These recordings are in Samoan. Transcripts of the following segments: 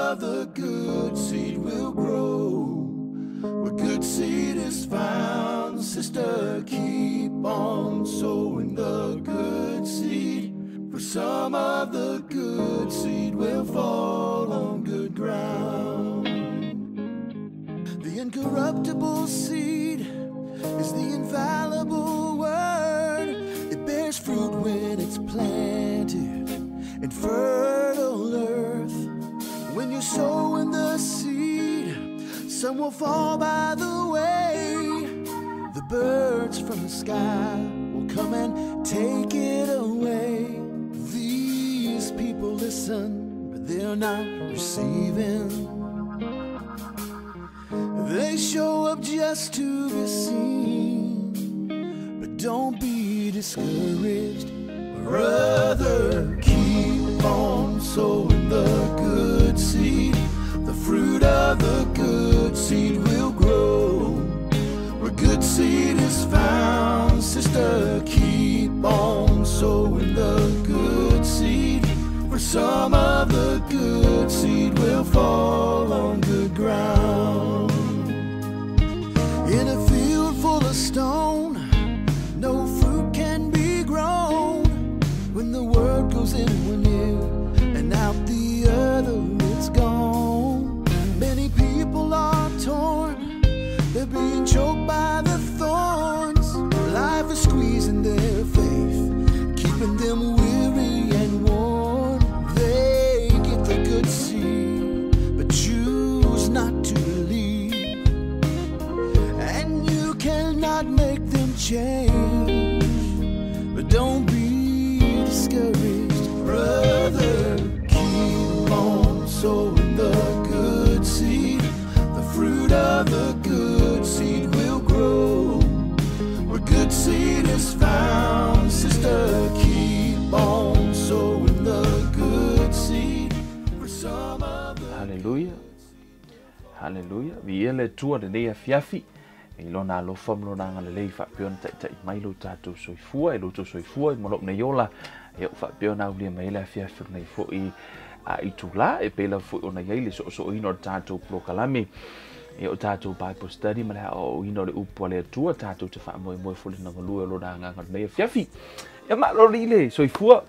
of the good seed will grow. Where good seed is found, sister, keep on sowing the good seed. For some of the good seed will fall on good ground. The incorruptible seed is the infallible word. It bears fruit when it's planted in fertile earth. When you're sowing the seed, some will fall by the way. The birds from the sky will come and take it away. These people listen, but they're not receiving. They show up just to be seen. But don't be discouraged, brother. Keep on sowing the good seed. The fruit of the good seed will grow. Where good seed is found, sister, keep on sowing the good seed. For some of the good seed will fall on good ground. In a field full of stone, no fruit can be grown. When the word goes in one ear and out the other, it's gone. Many people are torn, they're being choked by the thorns. Life is squeezing their faith, keeping them weary and worn. They get the good seed, but choose not to believe. And you cannot make them change. But don't be discouraged, brother. Keep on sowing the good seed. The fruit of the good seed will grow. Where good seed is found, sister, keep on sowing the good seed. For some of the Haleluia, haleluia. Viia le Atua i lenei afiafi i lona alofa ma lona agalelei faapea ona taʻitaʻi mai lo tatou soifua e lo outou soifua i ma lou nei ola ia ua faapea ona aulia mai ai le afiafi o lenei foʻi itulā e pei lava foʻi ona i ai le soosooina o le tatou polokalame ia o tatou Bible study ma le aoaoina o le upu a le Atua tatou te faamoemoe foi le galue o lona agaga o lenei afiafi. Ia maloli le soifua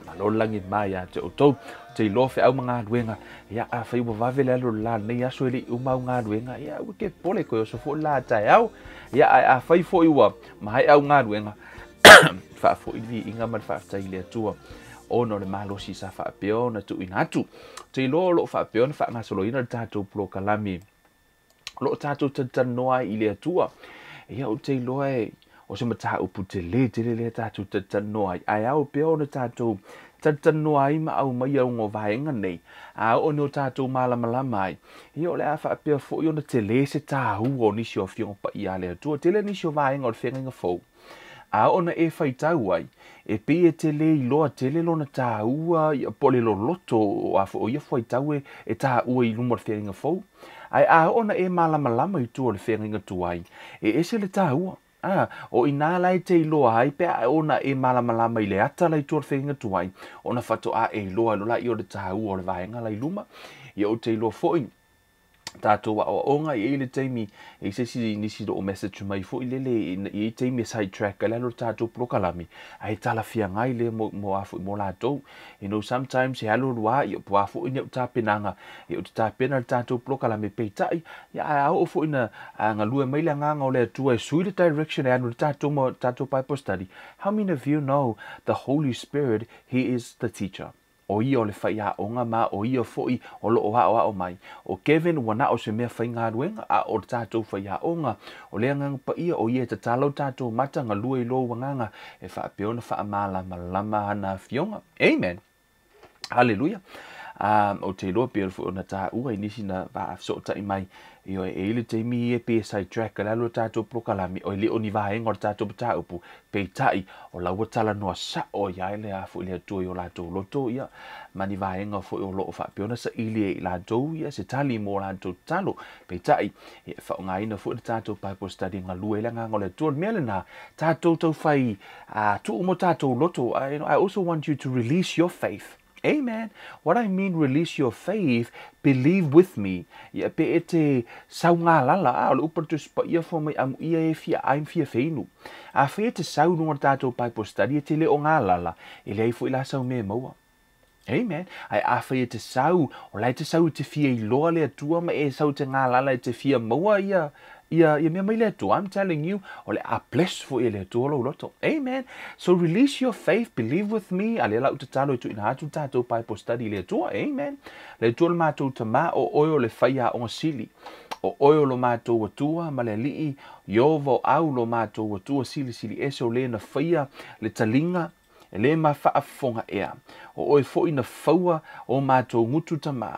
malo le lagi ma ia te outou te iloa feau ma galuega. Ia afai ua vave le alu o le la lenei aso e le i uma au galuega, ia ua ke pole koe oso foʻi le la taeao. Ia ae afai foʻi ua maea au galuega, faafoʻi le viiga ma le faafetai i le Atua ona o le malosi sa faapea ona tuuina atu. Te iloa o loo faapea ona faagasoloina le tatou polokalame o loo tatou talatalanoa ai i le Atua. Ia ou te iloa e o se mataupu tele tele lea tatou talatalanoa ai, ae ao pea ona tatou talatalanoa ai ma aumaia uga o vaega nei a oo ina o tatou malamalama ai. Ia o le a faapea foʻi ona tele se tāua o nisi o afioga paia a le Atua. Tele nisi o vaega o le feagaiga fou a oo ina e faitau ai, e pei e te lē iloa tele lona tāua ia po o le loloto o a foi o ia fuaitau e tāua i luma o le feagaiga fou. Ae a oo ina e malamalama i tua o le feagaiga tuai, e ese le tāua. A, o inā la e te iloa ai pe a oo ina e malamalama i le ata la i tua o le feagaiga tuai, ona faatoa e iloa ai loa laia o le tāua o le vaega la i luma. Ia ou te iloa foʻi tatou aoaoga i ai le taimi e i se isi nisi loo message mai foʻi lele i ai taimi e side track ai le alu o le tatou polokalame ae talafiagai lea mo a foʻi mo latou. Sometimes e alu alu a ia po a foʻi ni au tapenaga ia ou te tapena le tatou polokalame peitai ia ae a oo foʻi ina galue mai le agaga o le Atua e sui le direction e alu le tatou mo tatou Bible study. How many of you know the Holy Spirit, he is the teacher? O ia o le faiaoga ma o ia foʻi o loo aʻoaʻo mai. ʻO Kevin ua na o se mea faigaluega, a o le tatou faiaoga o le Agaga Paia, o ia e tatala o tatou mata galue i lou agaga e faapea ona faamalamalama ana afioga. Amen. Haleluia. Ou te iloa pei foi ona taua i nisi na vaafesootai mai ioe e i le taimi e pe side track le alu o le tatou polokalame o e le o ni vaega o le tatou mataupu peitai o la ua talanoa sao ai le a foi le Atua i o latou loto ia ma ni vaega foi o loo faapea ona saili e i latou ia se tali mo latou tatalo peitai e faaaogaina foi le tatou Bible study galue ai le agaga o le Atua. O le mea lena tatou taufai tuu mo tatou loto. I also want you to release your faith. Amen. What I mean release your faith, believe with me. Ia pe e te sau galala, a o le upu a le Tusi Paia fua mai amuia e fia ai ma fia feinu. Afai e te sau i luga o le tatou Bible study e te le o galala, e leai foi la sau mea e maua. Amen. Ae afai e te sau, o la e te sau e te fia iloa le Atua ma e sau e te galala e te fia maua ia ia ia mea mai le Atua, I'm telling you, o le a bless foi e le Atua lou loto. Amen. So release your faith, believe with me, a lea la ou tatalo e tuuina atu le tatou Bible study i le Atua. Amen. Le Atua le matou Tamā, o oe o le faiaoga sili. O oe o lo matou Atua ma le Alii, Ieova o au lo matou Atua silisili ese o le na faia le taliga, E le ma faafofoga ea. O oe foi na faua o matou gutu tamā.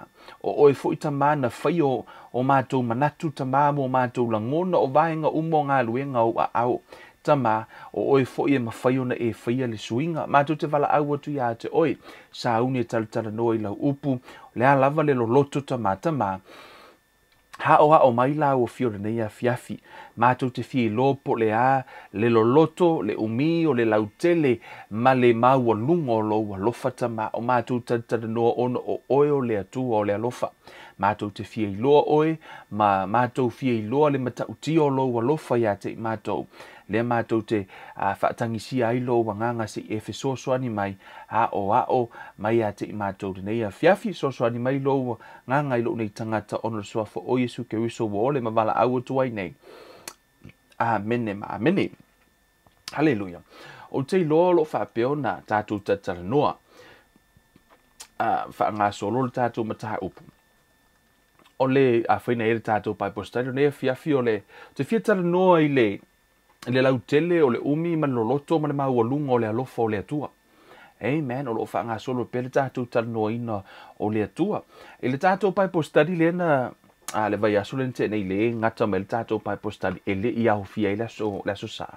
O oe foi tamā na fai o o matou manatu tamā mo matou lagona o vaega uma o galuega ou aao tamā. O oe foi e mafai ona e faia le suiga. Matou te valaau atu ia te oe. Sauni e talatalanoa i lau upu. O le a lava le loloto tamā tamā. Haʻohaʻo mai la ua fio lenei afiafi. Matou te fia iloa po o le a le loloto, le umi o le lautele ma le maualuga o lou alofa Tama o matou talatalanoa ona o oe o le Atua o le alofa. Matou te fia iloa oe ma matou fia iloa le matautia o lou alofa ia te i matou. Lea matou te faatagisia ai lou agaga se i e fesoasoani mai, aʻoaʻo mai ia te i matou lenei afiafi. Fesoasoani mai lou agaga i lou nei tagata ona o le suafa o Iesu Keriso ua ole ma valaau atu ai nei. Amene ma amene. Haleluia. Ou te iloa o lo o faapea ona tatou talatalanoa faagasolo le tatou mataupu. O le afai na i ai le tatou Bible study o nei afiafi o le te fia talanoa i le i le lautele o le umi ma le loloto ma le maualuga o le alofa o le Atua. Amen. O lo o faagasolo pea le tatou talanoaina o le Atua. I le tatou Bible study lea na a le vaiaso lea na tea nei le gata mai le tatou Bible study e le i aofia ai le aso, le aso Sa.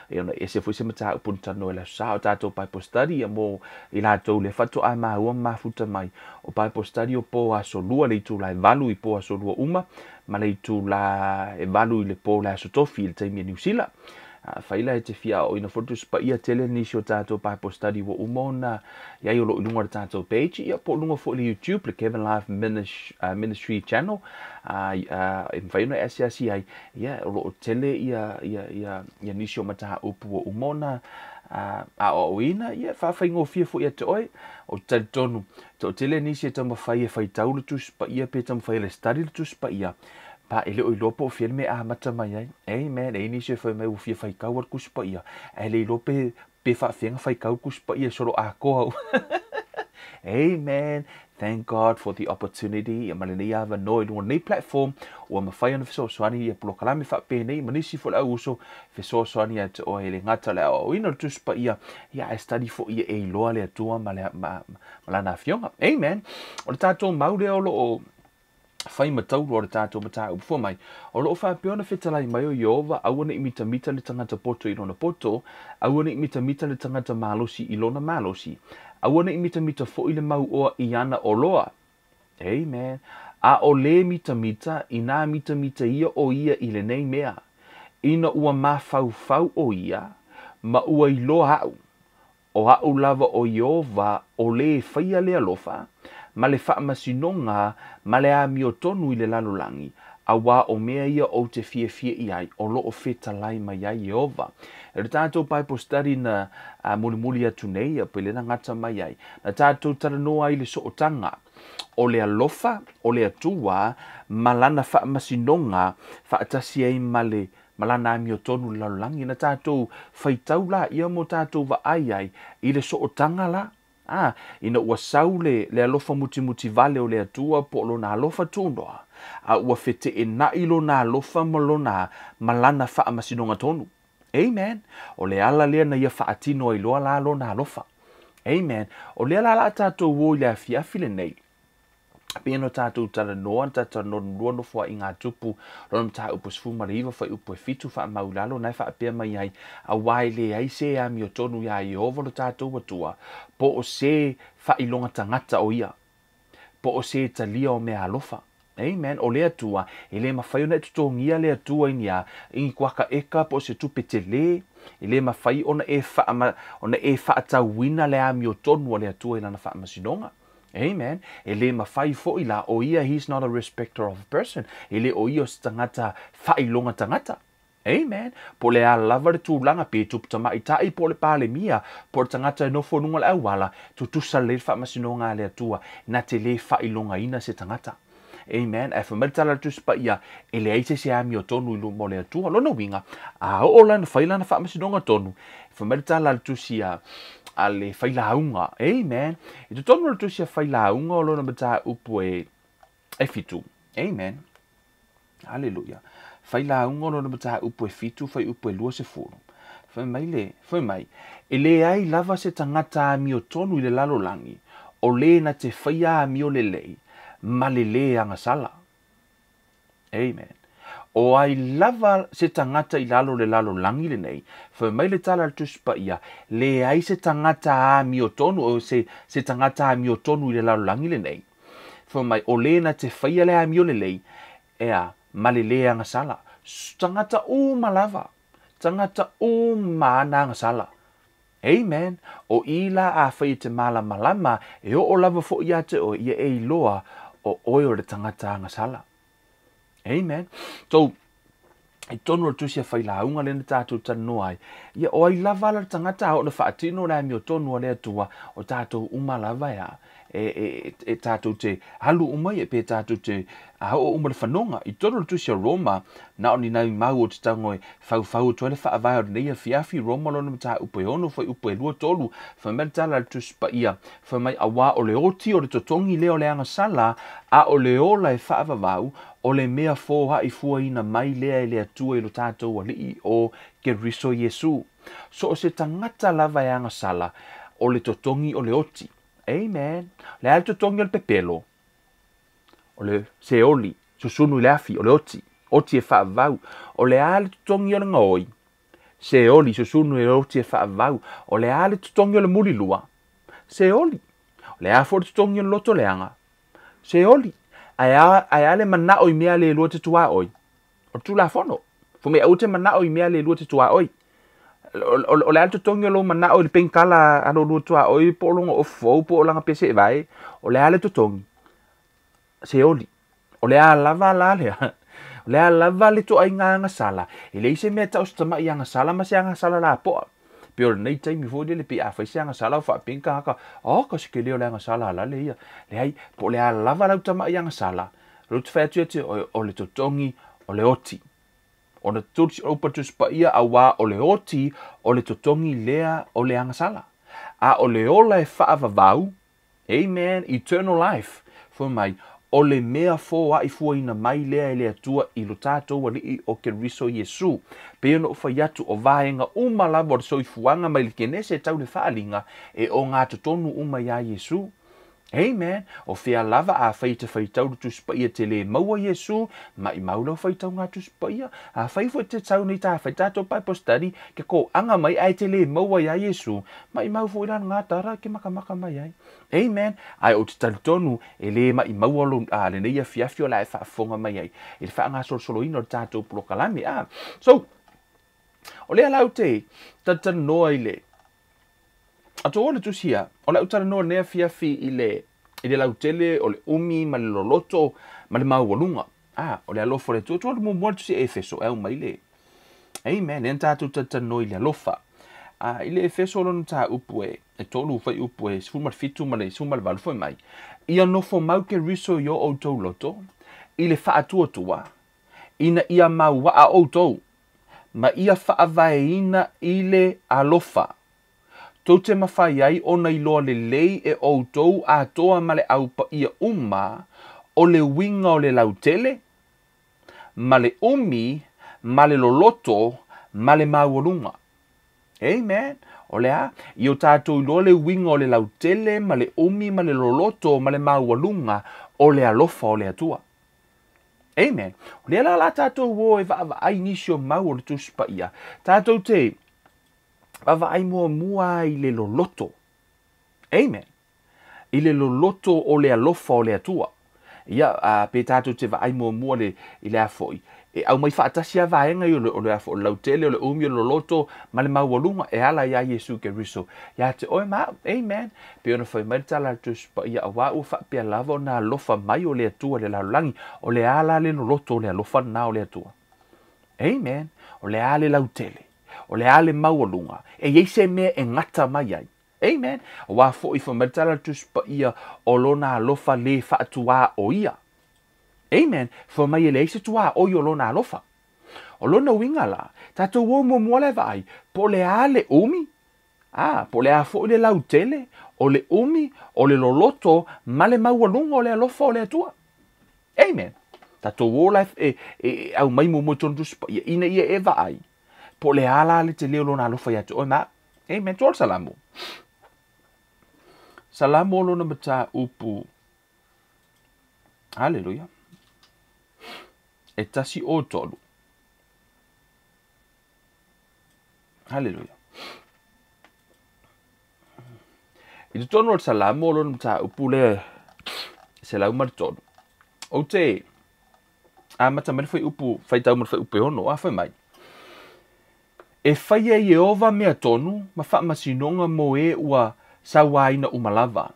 E ona ese foi se mataupu na talanoa i le aso Sa o tatou Bible study ia mo i latou lea faatoa maua ma mafuta mai. O Bible study o po aso lua le itula e 8 i po aso lua uma ma le itula e 8 i le po le aso tofi i le taimi e Niu Sila. Afai la e te fia aoaoina foi le Tusi Paia, tele nisi o tatou Bible study ua uma ona i ai o lo o i luga o le tatou page, ia po o luga foi i le YouTube, le Kevin Life Ministry Channel, e mafai ona e asiasi ai, ia o lo o tele ia, ia, ia, ia nisi o mataupu ua uma ona aoaoina, ia faafaigofie foi ia te oe. Ou te talitonu, toatele nisi e taumafai e faitau le Tusi Paia pe taumafai e le study le Tusi Paia, pa e le o iloa po o fea le mea e amata mai ai. Amen. E i ai nisi e fai mai ua fia faitau le Tusi Paia, ae le iloa pe pe faafefea ona faitau le Tusi Paia solo atoa. Amen. Thank God for the opportunity ia ma lenei avanoa i luga o lenei platform ua mafai ona fesoasoani ia polokalame faapenei ma nisi foi o le au uso fesoasoani ia te oe e le gata o le aoaoina o le Tusi Paia ia ae study foi ia e iloa le Atua ma, le, ma, ma lana afioga. Amen. O le tatou mau lea o lo o fai ma taurua o le tatou mataupu fua mai, o lo o faapea ona fetalai mai o Ieova, aua ne i mitamita le tagata poto i lona poto, aua ne i mitamita le tagata malosi i lona malosi, aua ne i mitamita foi le mauoa i ana oloa. Amen. A o lē mitamita, inā mitamita ia o ia i lenei mea, ina ua mafaufau o ia, ma ua iloa aʻu, O aʻu lava o Ieova o lē faia le alofa, ma le faamasinoga, ma le amiotonu i le lalolagi, auā o mea ia ou te fiafia i ai, o lo o fetalai mai ai Ieova. E le tatou Bible study na mulimuli atu nei, ia pe le na gata mai ai, na tatou talanoa ai i le sootaga o le alofa o le Atua ma lana faamasinoga faatasi ai ma le ma lana amiotonu i le lalolagi, na tatou faitau la ia mo tatou vaai ai i le sootaga la, a, ina ua sau le, le alofa mutimuti vale o le Atua po o lona alofa tunoa, a ua feteenai lona alofa ma lona, ma lana faamasinoga tonu. Amen. O le ala lea na ia faatino ai loa la lona alofa. Amen. O lea la la tatou o i le afiafi lenei, Pei ona tatou talanoa, na tatou talanoa lua nofoaiga a Tupu, lona mataupu 19, fuaiupu e 7, faamau i lalo, na e faapea mai ai, Auā e leai se amiotonu iā Ieova lo tatou Atua, po o se faailoga tagata o ia, po o se talia o mea alofa. Amen. O le Atua, e le mafai ona e totogia le Atua i ni a, i ni kuaka eka po o se tupe tele. E le mafai ona e wha, ona e whaatauina le amiotonu a le Atua i lana faamasinoga. Amen. E le mafai fo'i la o ia, he's not a respecter of a person. E le o ia o se tagata faailoga tagata. Amen. Po le a lava le tulaga pe tupu tamaitai po o le palemia po o le tagata e nofo i luga o le auala, tutusa lelei le faamasinoga a le Atua na te lē faailogaina se tagata. Amen. Ae fai mai le tala a le Tusi Paia, e leai se isi e amiotonu i luma o le Atua. Lona uiga, a oo la ina fai lana faamasinoga tonu, fai mai le tala a le Tusi a le Failauga. Amen. I totonu o le Tusi a Failauga o lona mataupu e 7. Amen. Haleluia. Failauga o lona mataupu e 7, fuaiupu e 20. Fai mai le, fai mai, e leai lava se tagata amiotonu i le lalolagi, o le na te faia amio lelei, ma le lē agasala. Amen. O ai lava se tagata i lalo o le lalolagi lenei, fai mai le tala a le Tusi Paia, leai se tagata amiotonu, o se tagata amiotonu i le lalolagi lenei. Fai mai, o le na te faia le amio lelei, ea, ma le lē agasala. Tagata uma lava, tagata uma na agasala. Amen. O i la afai e te malamalama, e oo lava fo'i ia te oe, ia e iloa o oe o le tagata agasala. Amen. So, i totonu o le Tusi a Failauga lea na tatou talanoa ai, ia o ai lava la le tagata a oo ina faatino le amiotonu a le Atua, o tatou uma lava e a, e tatou te alu uma ia pe tatou te oo uma le fanoga. I totonu o le Tusi a Roma, na o ni nai mau o te tago e faufau atu ai le faavae o lenei afiafi, Roma lona mataupu e 6, fuaiupu e 23, fai mai le tala a le Tusi Paia, fai mai auā o le oti o le totogi lea o le agasala, a o le ola e faavavau, o le mea foai fuaina mai lea e le Atua i lo tatou Alii o Keriso Iesu. So o se tagata lava e agasala, o le totogi o le oti. Amen. Le a le totogi o le pepelo, o le seoli, susunu i le afi, o le oti, oti e faavavau. O le a le totogi o le gaoi, seoli, susunu i le oti e faavavau. O le a le totogi o le mulilua, seoli. O le a foi le totogi o le loto leaga, seoli. Ae a le manao i mea le lua te tuaoi, o le Tulafono. Fai mai aua te manao i mea le lua te tuaoi. O le a le totogi o lou manao i le penkala a lou lua tuaoi po o lona ofu fou po o lana pese e vae, o le a le totogi, seoli. O le a lava la lea, o le a lava le ituaiga agasala, e leai se mea e tau o se tama'i agasala ma se agasala lapoa. Pei o lenei taimi foi lele pei a fai se agasala o faapea ni tagata, oh ka se tele o le agasala a lale ia. Leai, po o le a lava lau tama'i agasala, o lea ou te fai atu ia te oe, o le totogi o le oti. Ona tusi upu a le Tusi Paia, auā o le oti o le totogi lea o le agasala. A o le ola e faavavau, amen, eternal life, fai mai, o le mea foai fuaina mai lea e le Atua i lo tatou Alii o Keriso Iesu. Pei ona ou fai atu, o vaega uma lava o le soifuaga mai le Kenese tau le Faaaliga, e ogatotonu uma iā Iesu. Amen. O fea lava afai e te faitau le Tusi Paia te lē maua Iesu, maʻimau lau faitauga Tusi Paia. Afai foi te tau nei ta fai tatou Bible study, ke kōʻaga mai ae te lē maua iā Iesu, maʻimau foi la lagā tala e ke makamaka mai ai. Amen. Ae ou te talitonu e lē maʻimaua lou lenei afiafi o le a e faafofoga mai ai i le faagasolosoloina o le tatou polokalame. So, o lea la ou te talatalanoa i le Atu o le tusi a, o le a ou talanoa lenei afiafi i le i le lautele o le umi ma le loloto ma le maualuga. O le alofa o le Atua. Atu muamua le tusi a Efeso e au mai le. Amen. Lea na tatou talatalanoa i le alofa. I le Efeso lona mataupu e 3 fuaiupu e 17 ma le 18 fai mai, ia nofo mau Keriso i o outou loto i le faatuatua, ina ia mauaa outou, ma ia faavaeina i le alofa. Tou te mafai ai ona iloa lelei e outou atoa ma le au paia uma o le uiga o le lautele, ma le umi, ma le loloto, ma le maualuga. Amen. O le a? Ia o tatou iloa le uiga o le lautele, ma le umi, ma le loloto, ma le maualuga o le alofa o le Atua. Amen. O lea la o le a tatou o e vaavaai nisi o mau o le Tusi Paia. Tatou te vaavaai muamua i le loloto. Amen. I le loloto o le alofa o le Atua. Ia, a pe tatou te vaai muamua le, i le a foi, e aumai faatasi lava vaega ia o le a foi, o le lautele, o le umi, o le loloto, ma le maualuga e ala iā Iesu Keriso ia te oe ma au. Amen. Pei ona fai mai le tala a le Tusi Paia, auā ua faapea lava ona alofa mai o le Atua i le lalolagi, o le a la le loloto o le alofa lena o le Atua? Amen. O le a le lautele? O le a le maualuga? E i ai se mea e gata mai ai? Amen. Aua foi fai mai le tala a le Tusi Paia, o lona alofa lē faatuā o ia. Amen. Fai mai e leai se tuaoi o lona alofa. O lona uiga la, tatou o muamua la e vaai, po o le a le umi, a, po o le a foi le lautele, o le umi, o le loloto, ma le maualuga o le alofa o le Atua. Amen. Tatou o la e, e, e aumai muamua i totonu Tusi Paia, ina ia e vaai, po o le a la le tele o lona alofa ia te oe ma au. Amen. Tua o le Salamo. Salamo lona mataupu. Haleluia. E 103. Haleluia. I totonu o le Salamo lona mataupu lea 103. Ou te amata mai le fuaiupu, faitau mai le fuaiupu e 6, a fai mai. E faia e Ieova mea tonu ma faamasinoga mo e ua sauaina uma lava.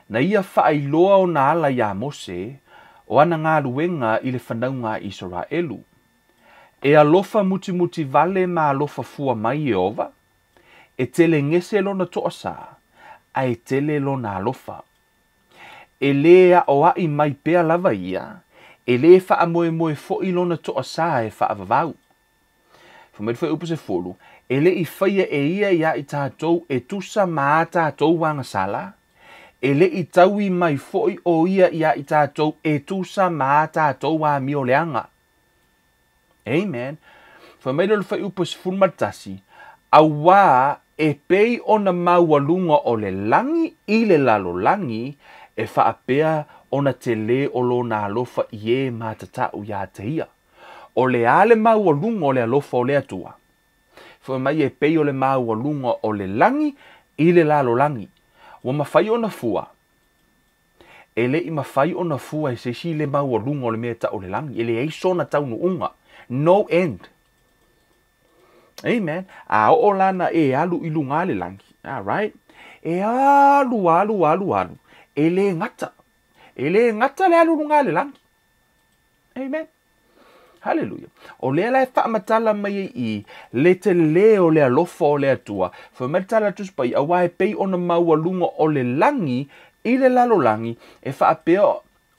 Na ia faailoa ona ala iā Mose, o ana galuega i le fanauga a Isaraelu. E alofa mutimuti vale ma alofa fua mai Ieova, e tele gese lona toasā, a e tele lona alofa. E lē aʻoaʻi mai pea lava ia, e lē faamoemoe foʻi lona toasā e faavavau. Fai mai le fuaiupu 10, E le i faia e ia iā i tatou e tusa ma a tatou agasala, e le i taui mai foʻi ʻo ia iā i tatou e tusa ma a tatou amioleaga. Amen. Fai mai lea o le fuaiupu 11, Auā e pei ona maualuga o le lagi i le lalolagi, e faapea ona telē o lona alofa i e matatau iā te ia. O le a le maualuga o le alofa o le Atua? Fai mai e pei o le maualuga o le lagi i le lalolagi. Ua mafai ona fua. E le i mafai ona fua e se isi le maualuga o le mea e tau o le lagi. E leai sona taunuuga. No end. Amen. A oo lana e alu i luga le lagi. All right. E alu, alu, alu, alu. E le gata. E le gata le alu i luga le lagi. Amen. Haleluia. O lea la e faamatala mai ai i le telē o le alofa o le Atua. Fai mai le tala a le Tusi Paia, auā e pei ona maualuga o le lagi i le lalolagi, e faapea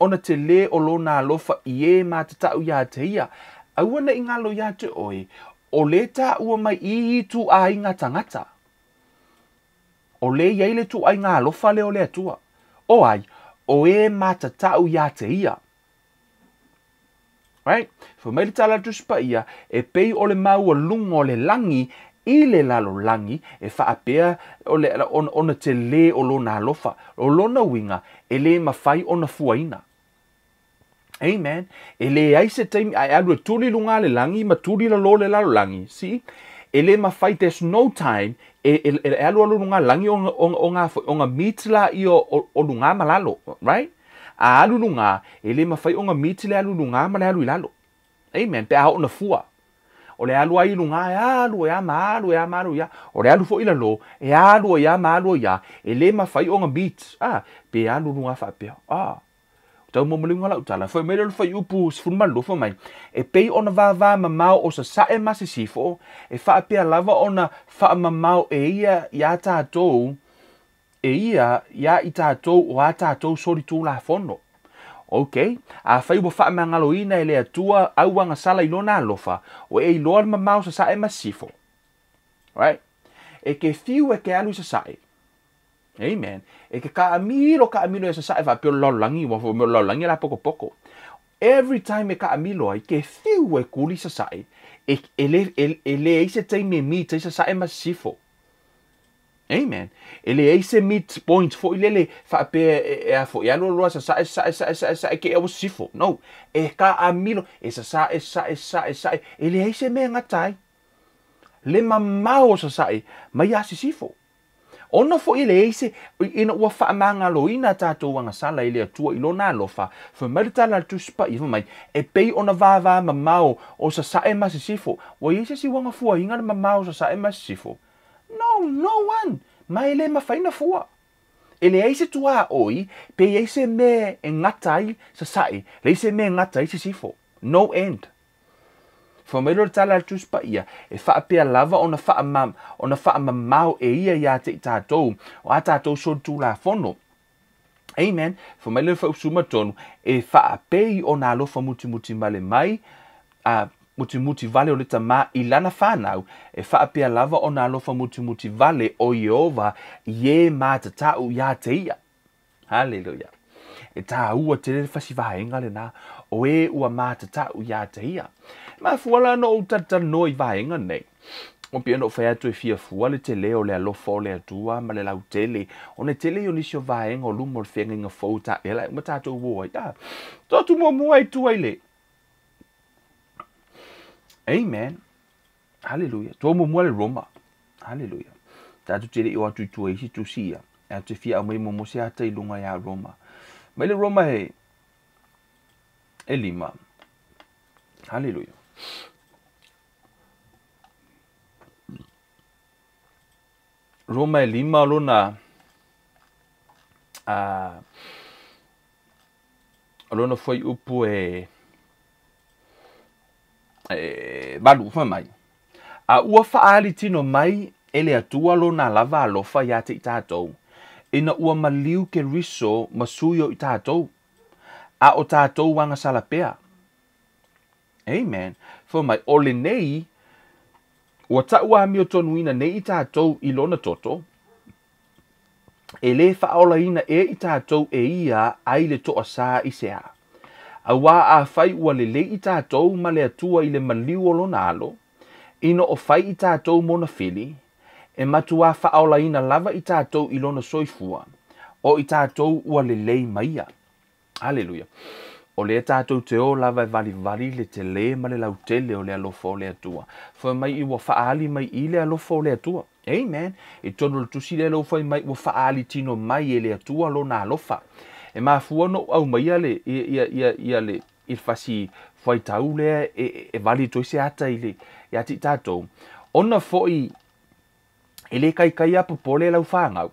ona telē o lona alofa i e matatau iā te ia. Aua ne i galo iā te oe, o lē taua mai i ituaiga tagata. O lē i ai le ituaiga alofa lea o le Atua. O ai? O e matatau iā te ia. Right? Fai mai le tala a le Tusi Paia, e pei o le maualuga o le lagi i le lalolagi, e faapea o le, ona, ona telē o lona alofa. O lona uiga, e lē mafai ona fuaina. Amen. E leai se taimi, a e alu e tuli luga le lagi ma tuli lalō le lalolagi. See? E lē mafai, there's no time, e, e, e alu alu luga lagi o, o, o, ngā, o ngā meet la i o, o, o luga ma lalo. Right? A alu luga, e le mafai ona meet le alu luga ma le alu i lalo. Amen. Pe a oo ina fua. O le alu ai i luga e alu ai a ma alu ai a ma alu ai a. O le alu foi i lalo, e alu ai a ma alu ai a. E le mafai ona meet. Ah, pe alu luga faapea. Ah. Tau molimoliga lau tala, fai mai lea o le fuaiupu 12, fai mai, e pei ona vavamamao o Sasae ma Sisifo, e faapea lava ona faamamao e ia iā tatou, e ia iā i tatou o a tatou solitulafono. Ok, afai ua faamagaloina e le Atua au agasala i lona alofa, ua e iloa le mamao Sasae ma Sisifo. Right? E ke fiu e ke alu i Sasae. Amen. E ke kaamilo, kaamilo ia Sasae faapea o le lalolagi, ua fai mai o le lalolagi e lapokopoko. Every time e kaamilo ai, ke fiu e kuli Sasae, e, e, le, e, e leai se taimi e meet ai Sasae ma Sisifo. Amen. E leai se meet point foi lele faapea e, e a foi, e alu alu loa sasae, sasae, sasae, sasae, sasae, ke ua sisifo. No. E kaamilo, e sasae, sasae, sasae, sasae, e leai se mea e gata ai. Le mamao o sasae mai ia sisifo. Ona foʻi e leai se ina ua faamagaloina tatou agasala e le Atua i lona alofa, fai mai le tala a le Tusi Paia fai mai, e pei ona vavamamao o sasae ma sisifo. Ua i ai se isi ua gafuaina le mamao o sasae ma sisifo? No, no one! Ma e le mafai ona fua. E leai se tuaoi pe i ai se mea e gata ai sasae, leai se mea e gata ai sisifo. No end. Fai mai loa le tala a le Tusi Paia, e faapea lava ona faama, ona faamamao e ia iā te i tatou, o a tatou solitulafono. Amen. Fai mai le faausumatonu, e faapei ona alofa mutimuti male mai, a mutimuti vale o le Tamā i lana fanau, e faapea lava ona alofa mutimuti vale o Ieova i e matatau iā te ia. Haleluia. E tāua tele le fasi vaega lenā, o e ua matatau iā te ia. E mafua la ona ou talatalanoa i vaega nei. O pei ona ou fai atu e fia fua le tele o le alofa o le Atua ma le lautele, ona e tele ia o nisi o vaega o luma o le feagaiga fou ta ela e uma tatou o ai. A, to atu muamua i tua i le. Amen. Haleluia. Tua muamua le Roma. Haleluia. Tatou te le i o atu i tua i isi tusi ia. E te fia aumai muamua se ata i luga iā Roma. Mai le Roma e, e 5. Haleluia. Roma e 5 lona a lona fuaiupu e 8 fai mai. A ua faaali tino mai e le Atua lona lava alofa iā te i tatou, ina ua maliu Keriso ma sui o i tatou, a o tatou agasala pea. Amen. Fai mai, o lenei, ua ta'u amiotonuina nei i tatou i lona toto, e lē faaolaina ea i tatou e ia ai le toasā i se a. Auā afai ua lelei i tatou ma le Atua i le maliu o lona alo, ina o fai i tatou mona fili, e matuā faaolaina lava i tatou i lona soifua, o i tatou ua lelei ma ia. Haleluia. O lea tatou te o lava e valivali le telē ma le lautele o le alofa o le Atua. Fai mai i ua faaali mai i le alofa o le Atua. Amen. I totonu o le tusi lea lou fai mai ua faaali tino mai e le Atua lona alofa. E mafua ona ou aumaia le ia ia ia ia le i le fasi fuaitau lea e, e vali atu ai se ata i le ia te i tatou. Ona foi e le kaikai a popole lau fanau.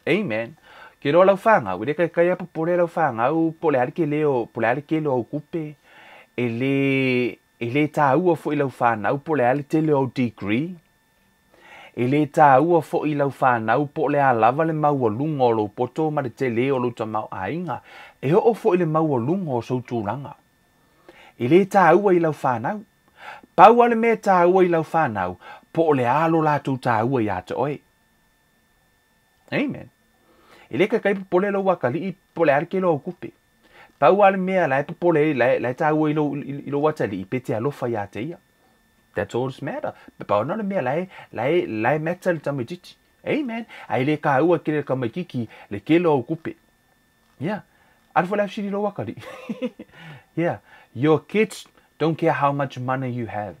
Amen. Ke iloa lau fanau, e le kaikai a popole lau fanau po o le a le tele o, po o le a le tele o au tupe. E le, e le tāua foi lau fanau po o le a le tele o au degree. E le tāua foi lau fanau po o le a lava le maualuga o lou poto ma le tele o lou tamaoaiga. E oo foi i le maualuga o sou tulaga. E le tāua i lau fanau. Pau lava le mea e tāua i lau fanau, po o le a lo latou tāua iā te oe. Amen. E le kaikai popole lou atalii po o le a le tele o au tupe. Pau lava le mea la e popole ai, la e tāua i lou, i lou atalii, pe te alofa iā te ia. That's all that's matter. Pau lena o le mea la e, la e, la e matter i le tamaitiiti. Amen. Ae le tāua tele i le tamaitiiti le tele o au tupe. Yeah. Alu foi la e fesili i lou atalii. Yeah. Your kids don't care how much money you have.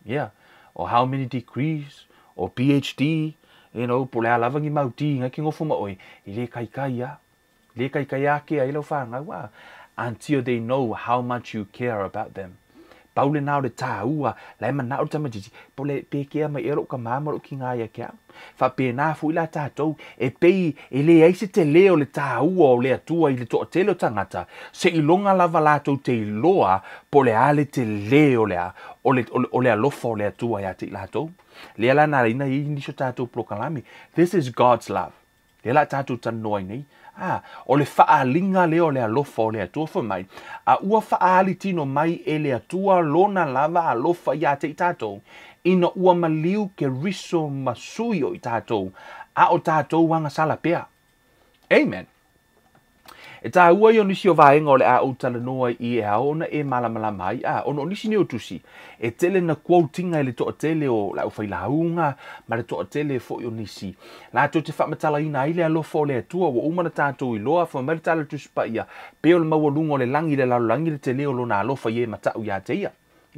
Yeah, or how many degrees, or PhD, you know, po o le a lava ni mau D ngai ke nofo ma oe, e le kaikai a. Le kaikai ake ai lau fanau a, until they know how much you care about them. Pau lenā o le tāua, la e manao le tamaitiiti, po o le pe kea mai ea lou tamā ma lou kinā ia te au. Faapena foi la tatou, e pei e leai se telē o le tāua o le Atua i le toatele o tagata, seiloga lava latou te iloa po o le a le telē o le a, o le, o le alofa o le Atua iā te i latou. Lea la na ala ai ona i ai nisi o tatou polokalame. This is God's love. Lea la tatou talanoa ai nei. A, o le faaaliga lea o le alofa o le Atua fai mai, a ua faaali tino mai e le Atua lona lava alofa iā te i tatou, ina ua maliu Keriso ma sui o i tatou, a o tatou agasala pea. Amen. E tāua ia o nisi o vaega o le a ou talanoa ai i e ao ona e malamalama ai, a, ona o nisi nei o tusi, e tele na quote-ina e le toatele o le aufailauga ma le toatele foi o nisi. Latou te faamatalaina ai le alofa o le Atua ua uma ona tatou iloa, fai mai le tala o le Tusi Paia, pei o le maualuga o le lagi i le lalolagi le tele o lona alofa i e matau iā te ia.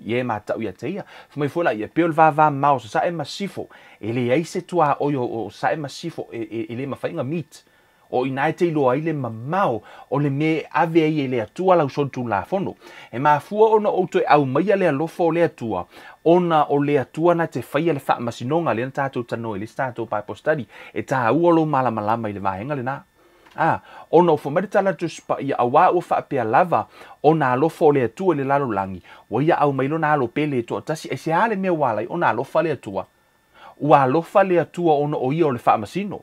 I e mata'u ia te ia. Fai mai foi laia, e pei o le vavamamao o Sasae ma Sisifo, e leai se tuaoi o Sasae ma Sisifo e le mafai ona meet. O i ina e te iloa ai le mamao o le mea e ave ai e le Atua lau solitulafono. E mafua ona ou toe aumaia le alofa o le Atua, ona o le Atua na te faia le faamasinoga, lea na tatou talanoa i le isi tatou Bible study, e taua lou malamalama i le vaega lena. A, ona ua fai mai le tala a le Tusi Paia, auā ua faapea lava ona alofa o le Atua i le lalolagi, ua ia aumai lona alo pele e toatasi, aisea le mea ua ala ai ona alofa le Atua? Ua alofa le Atua ona o ia o le faamasino.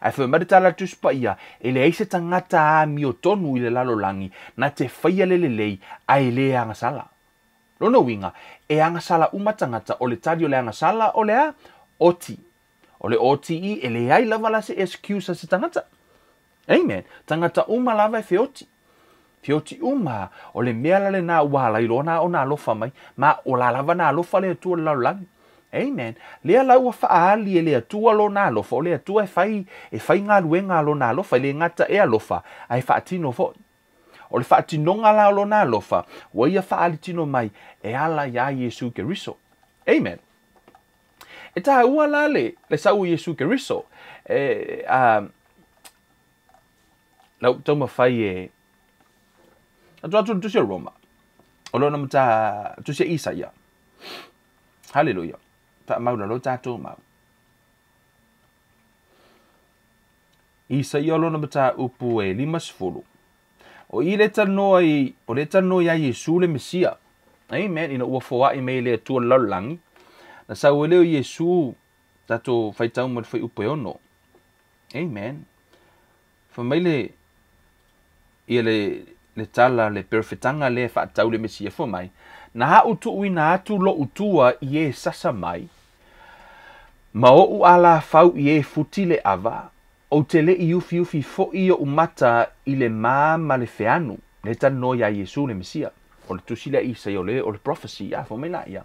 Ae fai mai le tala a le Tusi Paia, e leai se tagata amiotonu i le lalolagi na te faia le lelei ae le agasala. Lona uiga, e agasala uma tagata, o le tali o le agasala o le a? Oti. O le OTE, e leai lava la se excuse a se tagata. Amen. Tagata uma lava e feoti. Feoti uma. O le mea la lena ua ala ai loa na ona alofa mai. Ma o la lava na alofa le Atua i le lalolagi. Amen. Lea la ua faaali e le Atua lona alofa, o le Atua e fai, e fai galuega a lona alofa, e le gata e alofa, ae faatino foi. O le faatinoga la o lona alofa, ua ia faaali tino mai e ala iā Iesu Keriso. Amen. E taua la le, le sau o Iesu Keriso. E, a, lau taumafai e, atu atu le tusi o Roma. O lona mata tusi a Isaia. Haleluia. Faamau lalo tatou mau. Isaia o lona mataupu e 50. O i le talanoa i, o le talanoa iā Iesu le Mesia. Amen. Ina ua foai mai e le Atua le lalolagi, na sau ai lea o Iesu, tatou faitau ma le fuaiupu e 6. Amen. Fai mai le, ia le, le tala, le perofetaga lea e faatatau i le Mesia, fai mai, Na aʻu tuuina atu loʻu tua i e sasa mai, ma oʻu alafau i e futi le ava, ou te le i ufiufi foʻi oʻu mata i le ma ma le feanu. Lea e talanoa iā Iesu le Mesia. O le tusi lea a Isaia, o le, o le prophecy, a, fai mai laia,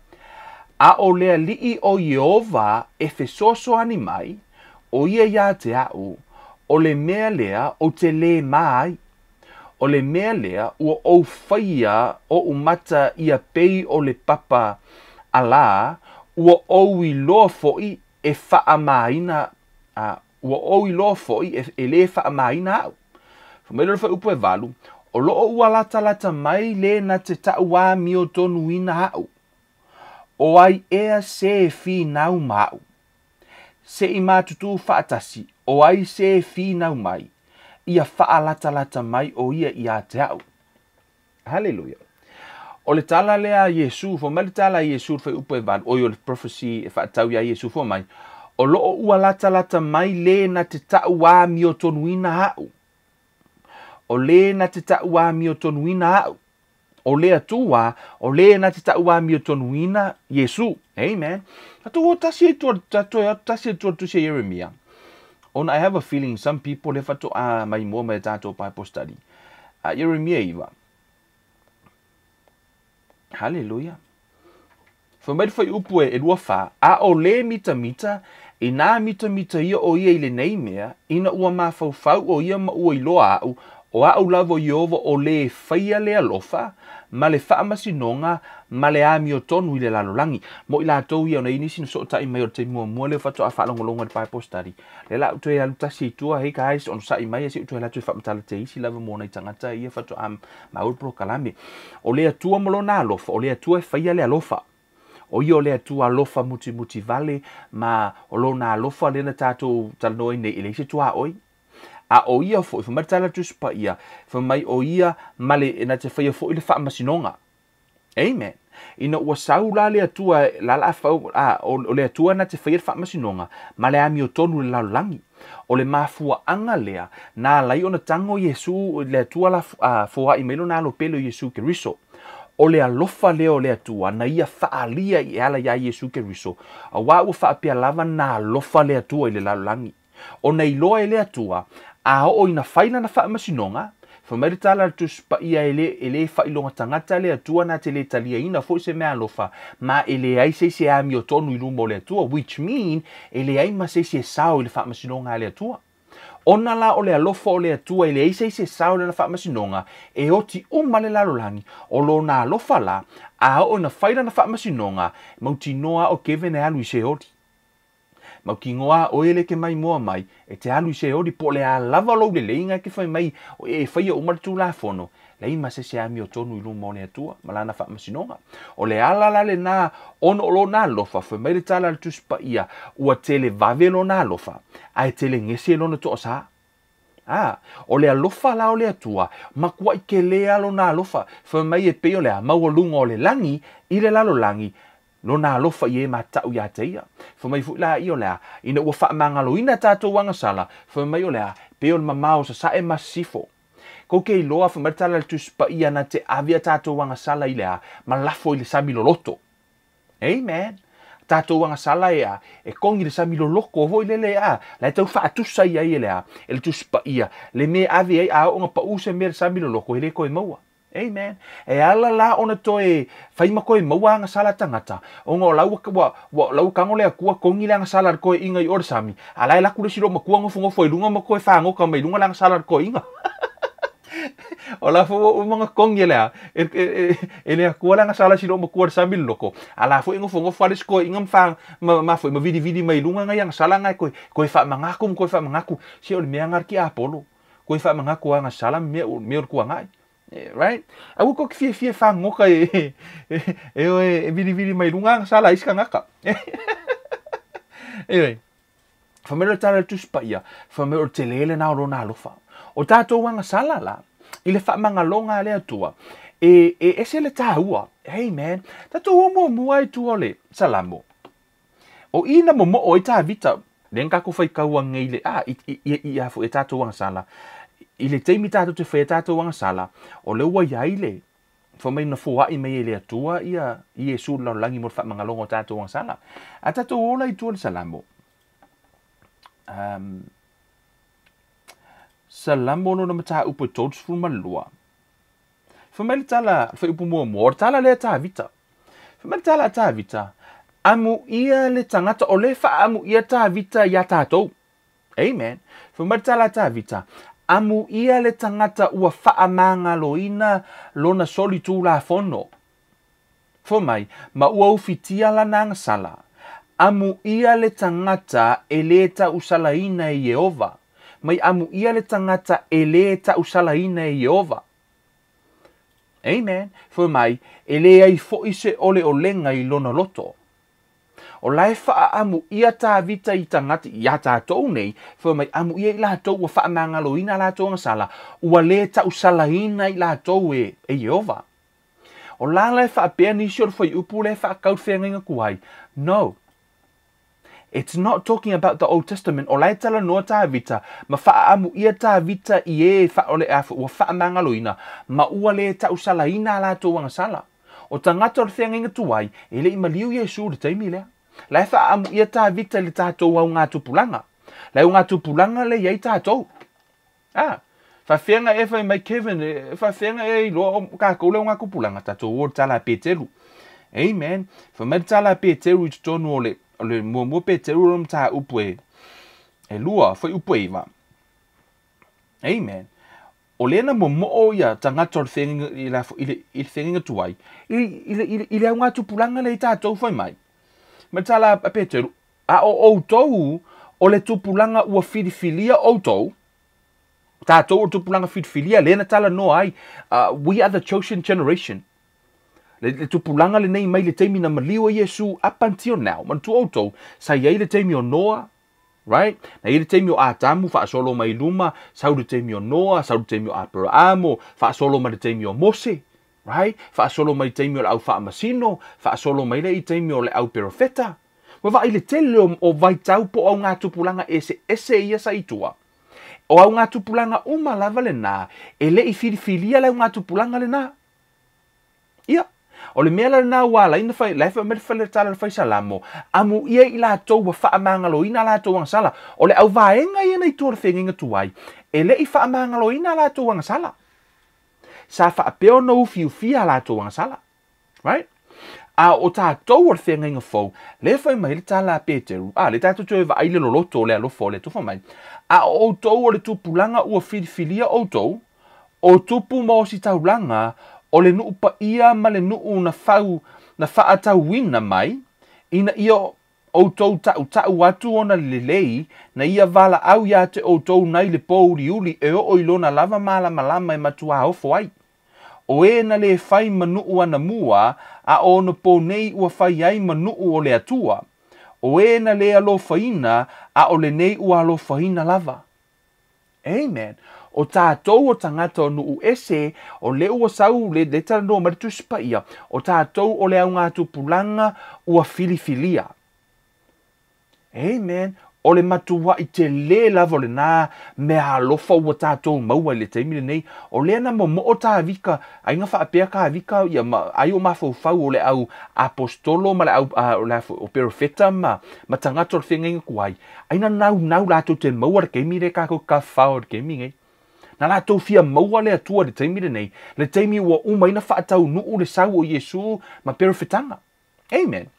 A ʻo le Aliʻi ʻo Iēhova e fesoasoani mai, ʻo ia iā te aʻu, ʻo le mea lea ou te lē mā ai. ʻO le mea lea ua ou faia oʻu mata ia pei o le papa ʻalā, ua ou iloa foʻi e faamāina, a, ua ou iloa foʻi e, e lē faamāina aʻu. Fai mai lea o le fuaiupu e 8, O loo ua latalata mai lē na te taʻuāmiotonuina aʻu. ʻO ai ea se finau ma aʻu? Se i mātutū faatasi, ʻo ai se finau mai, ia faalatalata mai ʻo ia iā te aʻu. Haleluia. O le tala lea a Iesu, fai mai le tala a Iesu i le fuaiupu e 8, ʻoi o le prophecy e faatatau iā Iesu, fai mai, O loo ua latalata mai lē na te taʻuāmiotonuina aʻu. ʻO lē na te taʻuāmiotonuina aʻu. ʻO le Atua, ʻo lē na te taʻuāmiotonuina Iesu. Amen. Tatou o tasi e tua, tatou e tasi e tua tusi a Ieremia. Ona I have a feeling some people le faatoa mai mua mai a tatou Bible study. A Ieremia 9. Haleluia. Fai mai le fuaiupu e 24, A ʻo lē mitamita, inā mitamita ia ʻo ia i lenei mea, ina ua mafaufau ʻo ia ma ua iloa aʻu, ʻo aʻu lava o Iēhova ʻo lē faia le alofa, ma le faamasinoga, ma le amiotonu i le lalolagi. Mo i latou ia ona i nisi na sootaʻi mai o le taimi muamua lea faatoa faalogologo i le Bible study. Lea la ou toe alu tasi i tua, hey guys, onosaʻi mai se i ou toe alu atu e faamatala te isi lava mo nai tagata ia faatoa maua le polokalame. O le Atua ma lona alofa, o le Atua e faia le alofa. O ia o le Atua alofa mutimuti vale, ma o lona alofa lea na tatou talanoa ai nei, e leai se tuaoi. A o ia foi, fai mai le tala a le Tusi Paia, fai mai o ia ma le, na te faia foi le faamasinoga. Amen. Ina ua sau la le Atua, la la fau, a, o, o le Atua na te faia le faamasinoga, ma le amiotonu i le lalolagi. O le mafuaaga lea, na ala ai ona tago Iesu, le Atua la, a, foai mai lona alo pele o Iesu Keriso. O le alofa lea o le Atua, na ia faaalia i e ala iā Iesu Keriso, auā ua faapea lava na alofa le Atua i le lalolagi. Ona iloa e le Atua, a oo ina fai lana faamasinoga, fai mai le tala a le Tusi Paia e le, e le faailoga tagata le Atua na te le taliaina foi se mea alofa, ma e leai se isi e amiotonu i luma o le Atua, which mean, e leai ma se isi e sao i le faamasinoga a le Atua. Ona la o le alofa o le Atua e leai se isi e sao i lana faamasinoga, e oti uma le lalolagi, o lona alofa la, a oo ina fai lana faamasinoga, mautinoa a o Kevin e alu i Seoli. Mautinoa a oe le ke maimoa mai, e te alu i Seoli, po o le a lava lou leleiga e te fai mai, e faia uma le Tulafono, leai ma se isi e amiotonu i luma o le Atua ma lana faamasinoga. O le ala la lena ona o lona alofa, fai mai le tala a le Tusi Paia, ua tele vave lona alofa, ae tele gese lona toasa. A, o le alofa la o le Atua, matuai tele lava lona alofa, fai mai e pei o le a maualuga o le lagi i le lalolagi, lona alofa i e matau ia te ia. Fai mai foi la ia o le a, ina ua faamagaloina tatou agasala, fai mai o le a, pei o le mamao o sasae ma sisifo. Kou ke iloa, fai mai le tala a le Tusi Paia, na te ave a tatou agasala i le a, ma lafo i le sami loloto. Amen. Tatou agasala e a, e kogi le sami loloko foi lele a, la e tau faatusa ia i le a, e le Tusi Paia, le mea ave ai a oo ina pau se mea i le sami loloko, e le toe maua. Amen. E ala la ona toe fai ma toe maua agasala tagata, ona o la ua, ua, la ua tago le Atua kogi le agasala a le toeaina i o le sami, a la e alu atu le isi loomatua nofonofo i luga ma toe fagota mai luga le agasala a le toeaina. O la foi ua uma ona kogi e le a, e le Atua le agasala a si loomatua i le sami loloko, a la foi e nofonofo lava le isi toeaina ma fa, ma, ma foi ma vilivili mai luga nai agasala na e toe, toe faamanatu ma toe faamanatu. Se o le mea lena a le tiapolo, toe faamanatu o agasala ma mea, mea o le tuanai. Right? Aua tou te fiafia e fagota e, e, e, e vilivili mai luga agasala a isi tagata. Anyway, fai mai le tala a le Tusi Paia, fai mai o le tele lena o lona alofa. O tatou agasala la, i le faamagaloga a le Atua, e, e ese le taua. Amen. Tatou o muamua i tua o le Salamo. O i na momoo ai Tavita, lea na tatou faitau anei le, a, i, i, i, i a foi e tatou agasala. I le taimi tatou te faia tatou agasala, o lea ua i ai le, fai mai na foai mai e le Atua ia Iesu i le lalolagi mo le faamagaloga o tatou agasala. A tatou ola i tua o le Salamo. Um, Salamo lona mataupu e 32. Fai mai le tala, le fuaiupu muamua, o le tala lea a Tavita. Fai mai le tala a Tavita, Amuia le tagata, o lea e faaamuia Tavita iā tatou. Amen. Fai mai le tala a Tavita, Amuia le tagata ua faamagaloina lona solitulafono. Fai mai, ma ua ufitia lana agasala. Amuia le tagata e lē tausalaina e Ieova. Mai amuia le tagata e lē tausalaina e Ieova. Amen. Fai mai, e leai foi se oleolega i lona loto. O la e faaamuia Tavita i tagata, iā tatou nei, fai mai, amuia i latou ua faamagaloina a latou agasala, ua lē tausalaina i latou e, e Ieova. O la la e faapea nisi o le fuaiupu lea e faatau le feagaiga tuai. No. It's not talking about the Old Testament. O la e talanoa Tavita, ma faaamuia Tavita i e ua faamagaloina, ma ua lē tausalaina a latou agasala. O tagata o le feagaiga tuai, e le i maliu Iesu i le taimi lea. La e faaamuia Tavita i le tatou augatupulaga. Le augatupulaga lea e i ai tatou. A, faafeaga ea fai mai Kevin, e faafeaga ea iloa o tatou le augatupulaga, tatou o i le tala a Peteru. Amen. Fai mai le tala a Peteru i totonu o le, o le muamua Peteru o le mataupu e, e lua, fuaiupu e iva. Amen. O lea na momoo ia tagata o le feagaiga, i le, i le, i le feagaiga tuai, i, i, le, i, le, i le augatupulaga lea i tatou fai mai. Ma le tala a Peteru, a o outou o le tupulaga ua filifilia outou, tatou o le tupulaga filifilia, lea na talanoa ai, we are the chosen generation. Le, le tupulaga lenei mai le taimi na maliu ai Iesu up until now. Manatua outou, sa i ai le taimi o Noa, right? Na i ai le taimi o Atamu, faasolo mai luma, sau le taimi o Noa, sau le taimi o Aperamo, faasolo mai le taimi o Mose, right? Faasolo mai le taimi o le au faamasino, faasolo mai lea i taimi o le au perofeta. Ua vaai le tele o, o vaitau po o augatupulaga eseese ia sa i tua. O augatupulaga uma lava lena, e le i filifilia le augatupulaga lena. Ia, o le mea la lena ua ala ai ona fai, la e fai mai le fale tala a le fai Salamo, amuia i latou ua faamagaloina a latou agasala. O le auvaega ia na i tua o le feagaiga tuai, e le i faamagaloina a latou agasala. Sa faapea ona ufiufia a latou agasala. Right? A o tatou o le feagaiga fou, lea e fai mai ai le tala a Peteru, a, lea tatou toe vaai le loloto o le alofa o le Atua, fai mai, A o outou o le tupulaga ua filifilia outou, o tupu ma ositaulaga, o le nuu paia ma le nuu na fau, na faatauina mai, ina ia outou tautau atu ona lelei, na ia valaau ia te outou nai le pōuliuli e oo i lona lava malamalama e matuā ofo ai. O e na le fai ma nuu anamua, a o onapō nei ua fai ai ma nuu o le Atua. O e na le alofaina, a o lenei ua alofaina lava. Amen. O tatou o tagata o nuu ese, o lea ua sau le, le talanoa mai le Tusi Paia, o tatou o le augatupulaga ua filifilia. Amen. O le matuaʻi telē lava o lenā meaalofa ua tatou maua i le taimi lenei. O lea na momoʻo Tavika, aiga faapea Kavika ia ma, ai o mafaufau o le au aposetolo ma le au, a, o le o perofeta ma, ma tagata o le feagaiga tuai, ai na naunau latou te maua le taimi lea kākou tafafao i le taimi nei. Na latou fia maua le Atua i le taimi lenei, le taimi ua uma ai na faataunuu le sau o Iesu ma perofetaga. Amen.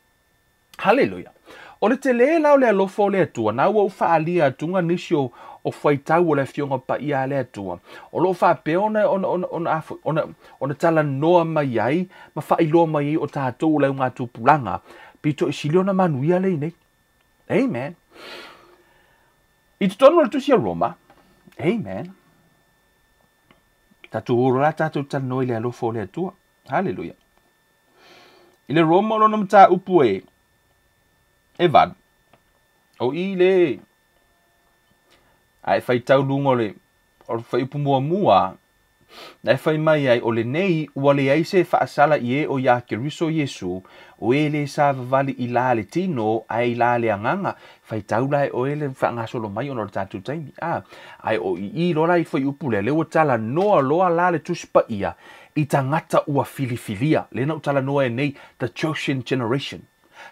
Haleluia. O le telē la o le alofa o le Atua, na ua ou faaalia atuga nisi o, o faitau o le Afioga Paia a le Atua, o lo o faapea ona, ona, ona, ona, a foi, ona, ona talanoa mai ai ma faailoa mai ai o tatou o le augatupulaga, pito i sili ona manuia lea i nei. Amen. I totonu o le Tusi a Roma, amen, tatou o loa tatou talanoa i le alofa o le Atua. Haleluia. I le Roma o lona mataupu e, e valu, o i le, a e faitau luga o le, o le fuaiupu muamua, na e fai mai ai, o lenei ua leai se faasala i e o iā Keriso Iesu, o e le savavali i la le tino ae i la le agaga. Faitau la e oe le faagasolo mai ona o le tatou taimi. A, ae o i i loa la i fuaiupu lea, lea ua talanoa loa la le Tusi Paia i tagata ua filifilia, lea na ou talanoa ai nei, the chosen generation.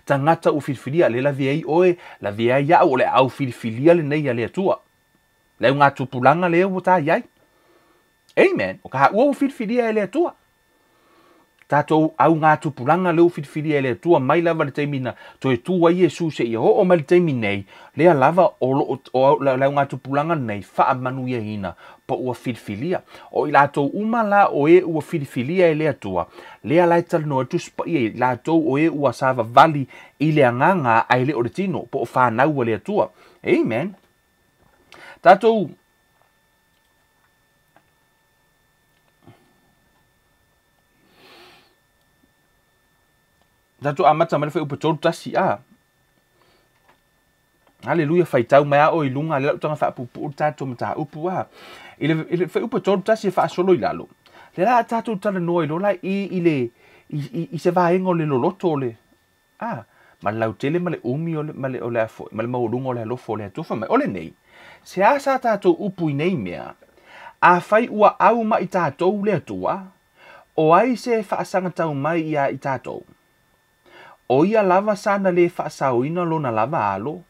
Tagata ua filifilia, lea lavea ai oe, lavea ai au, o le au filifilia lenei a le Atua. Le augatupulaga lea ua ta i ai. Amen. O ka ua ua filifilia e le Atua. Tatou augatupulaga lea ua filifilia e le Atua mai lava le taimi na toe tu ai Iesu seia oo mai le taimi nei, lea lava o lo o le augatupulaga lenei faamanuiaina po ua filifilia. O i latou uma la o e ua filifilia e le Atua, lea la e talanoa ai le Tusi Paia i latou o e ua savavali i le agaga ae le o le tino, po o fanau a le Atua. Amen. Tatou Tatou amata mai le fuaiupu 31 a. Haleluia, faitau mai a oe i luga, lea lau taga faapuupuu le tatou mataupu a. I le, i le fuaiupu 31 e faasolo i lalo, lea la a tatou talanoa i lola i, i le, i, i, i se vaega o le loloto o le, a, ma le lautele ma le umi o le, ma le, o le a foi, ma le maualuga o le alofa o le Atua. Fai mai, o lenei, se a sa tatou upu i nei mea, afai ua au mai tatou le Atua, O ai se faasagatau mai iā i tatou? ʻO ia lava sana lē faasaoina lona lava alo,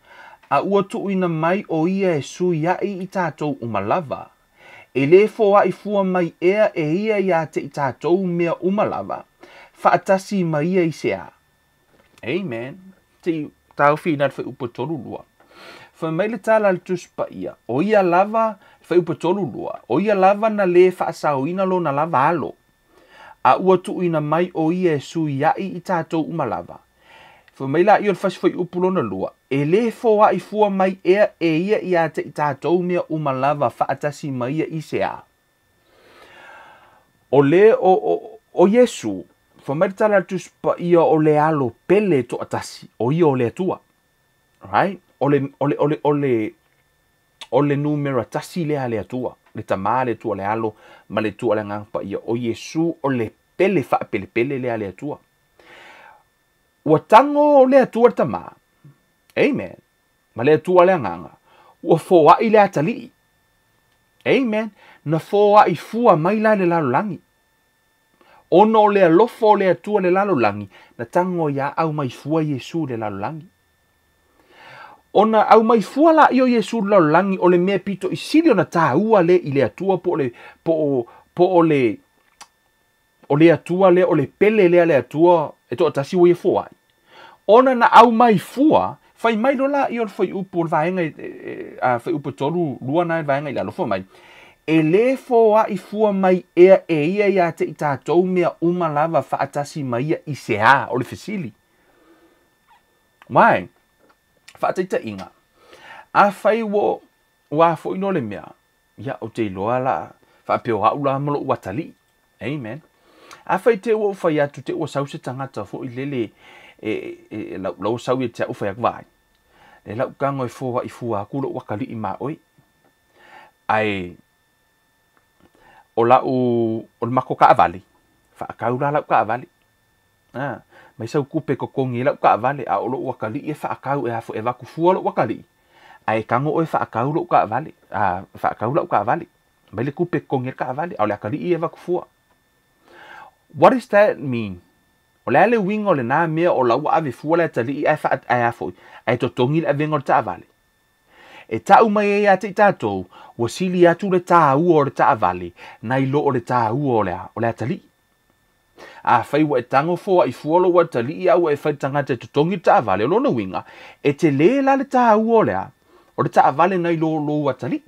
a ua tuuina mai ʻo ia e suiaʻi i tatou uma lava. E lē foaʻi fua mai ea e ia iā te i tatou mea uma lava, faatasi ma ia i se a? Amen. Se i taofi i nā le fuaiupu e 32. Fai mai le tala a le Tusi Paia, ʻo ia lava, fuaiupu e 32, ʻo ia lava na lē faasaoina lona lava alo, a ua tuuina mai ʻo ia e suiaʻi i tatou uma lava. Fai mai laia o le fasi fuaiupu lona lua, e lē foaʻi fua mai ea e ia iā te i tatou mea uma lava faatasi ma ia i se a? O le o, o, o Iesu, fai mai le tala a le Tusi Paia o le alo pele toatasi, o ia o le Atua. Right? O le, o le, o le, o le, o le numera tasi lea a le Atua, le Tamā, le Atua le Alo, ma le Atua le Agaga Paia. O Iesu o le pele faapelepele lea a le Atua. Ua tago le Atua le Tamā. Amen. Ma le Atua le Agaga. Ua foai le atalii. Amen. Na foai fua mai la i le lalolagi. Ona o le alofa o le Atua i le lalolagi, na tago ai a aumai fua Iesu i le lalolagi. Ona aumai fua laia o Iesu i le lalolagi, o le mea pito i sili ona tāua le i le Atua po o le, po o, po o le, o le Atua lea, o le pele lea a le Atua e toatasi ua ia foai. Ona na aumai fua, fai mai loa laia o le fuaiupu o le vaega a fuaiupu e 3:2 na i le vaega i lalo, fai mai, e lē foai fua mai ea e ia iā te i tatou mea uma lava faatasi ma ia i se a? O le fesili. Why? Faataitaiga, afai ua ua a foi no le mea, ia ou te iloa la faapea o au la ma lou atalii. Amen. Afai te ua ou fai atu te ua sau se tagata foi lele e, e, lau, lau sau ia te au fai atu vaai. Le lau tago e foai fua atu lou atalii ma oe. Ae o lau o le matou taavale, faatau la lau taavale. A, mai sau tupe e totogi ai lau taavale, a o lou atalii e faatau e a foi e avatu fua lou atalii, ae tago oe e faatau lou taavale, a faatau lau taavale. Mai le tupe e totogi ai le taavale, a o le atalii e avatu fua. What does that mean? O le a le uiga o lena mea o la ua ave fua le atalii ae faa, ae a foi, ae totogi le avega o le taavale? E tau mai ai ia te i tatou, ua sili atu le tāua o le taavale nai lo o le tāua o le a, o le atalii. Afai ua e tago foai fua lou atalii a ua e fai le tagata e totogi le taavale, o lona uiga, e telē la le tāua o le a, o le taavale nai lo lou atalii.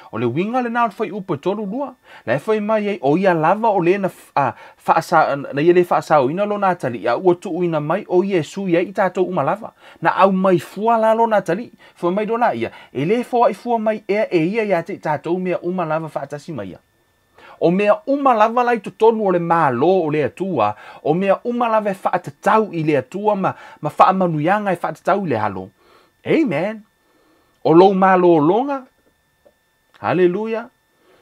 O le uiga lena o le fuaiupu e 3:2. La e fai mai ai, o ia lava o le na, a, faasa, na ia le faasaoina lona atalii, a ua tuuina mai o ia e sui ai i tatou uma lava. Na aumai fua la lona atalii. Fai mai loa laia, e lē foai fua mai ea e ia iā te i tatou mea uma lava faatasi ma ia. O mea uma lava la i totonu o le Malo o le Atua, o mea uma lava e faatatau i le Atua ma, ma faamanuiaga e faatatau i le alo. Amen. O lou malologa, haleluia,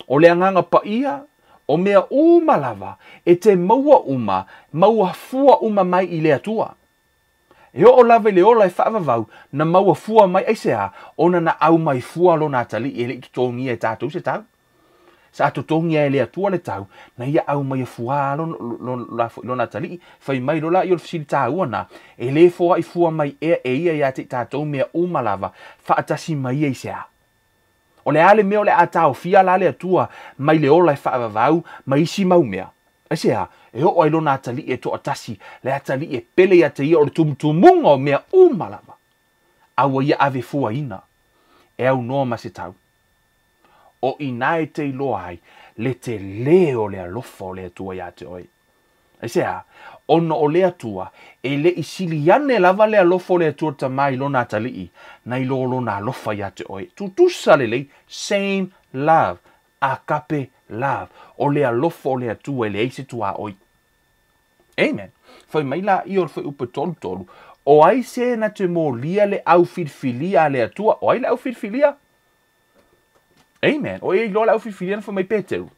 o le Agaga Paia, o mea uma lava, e te maua uma, maua fua uma mai i le Atua. E oo lava i le ola e faavavau, na maua fua mai aisea, ona na aumai fua lona atalii e le i totogia e tatou se tau. Sa totogia e le Atua le tau, na ia aumaia fuā lona atalii, fai mai loa laia o le fesili tāua na, e lē foai fua mai ea e ia iā te i tatou mea uma lava, faatasi ma ia i se a? O le a le mea o le a taofia la le Atua mai le ola e faavavau ma isi mau mea? Aisea? E oo ai lona atalii e toatasi, le atalii e pele ia te ia o le tumutumuga o mea uma lava, a ua ia ave fuaina e aunoa ma se tau. O i inā e te iloa ai le telē o le alofa o le Atua iā te oe. Aisea? Ona o le Atua, e le i sili ane lava le alofa o le Atua Tama i lona atalii, nai lo lona alofa iā te oe. Tutusa lelei, same love, agape love, o le alofa o le Atua e leai se tuaoi. Amen. Fai mai laia o le fuaiupu e 3:3, o ai se na te molia le au filifilia a le Atua? O ai le au filifilia? Amen. O e iloa le au filifilia na fai mai Peteru.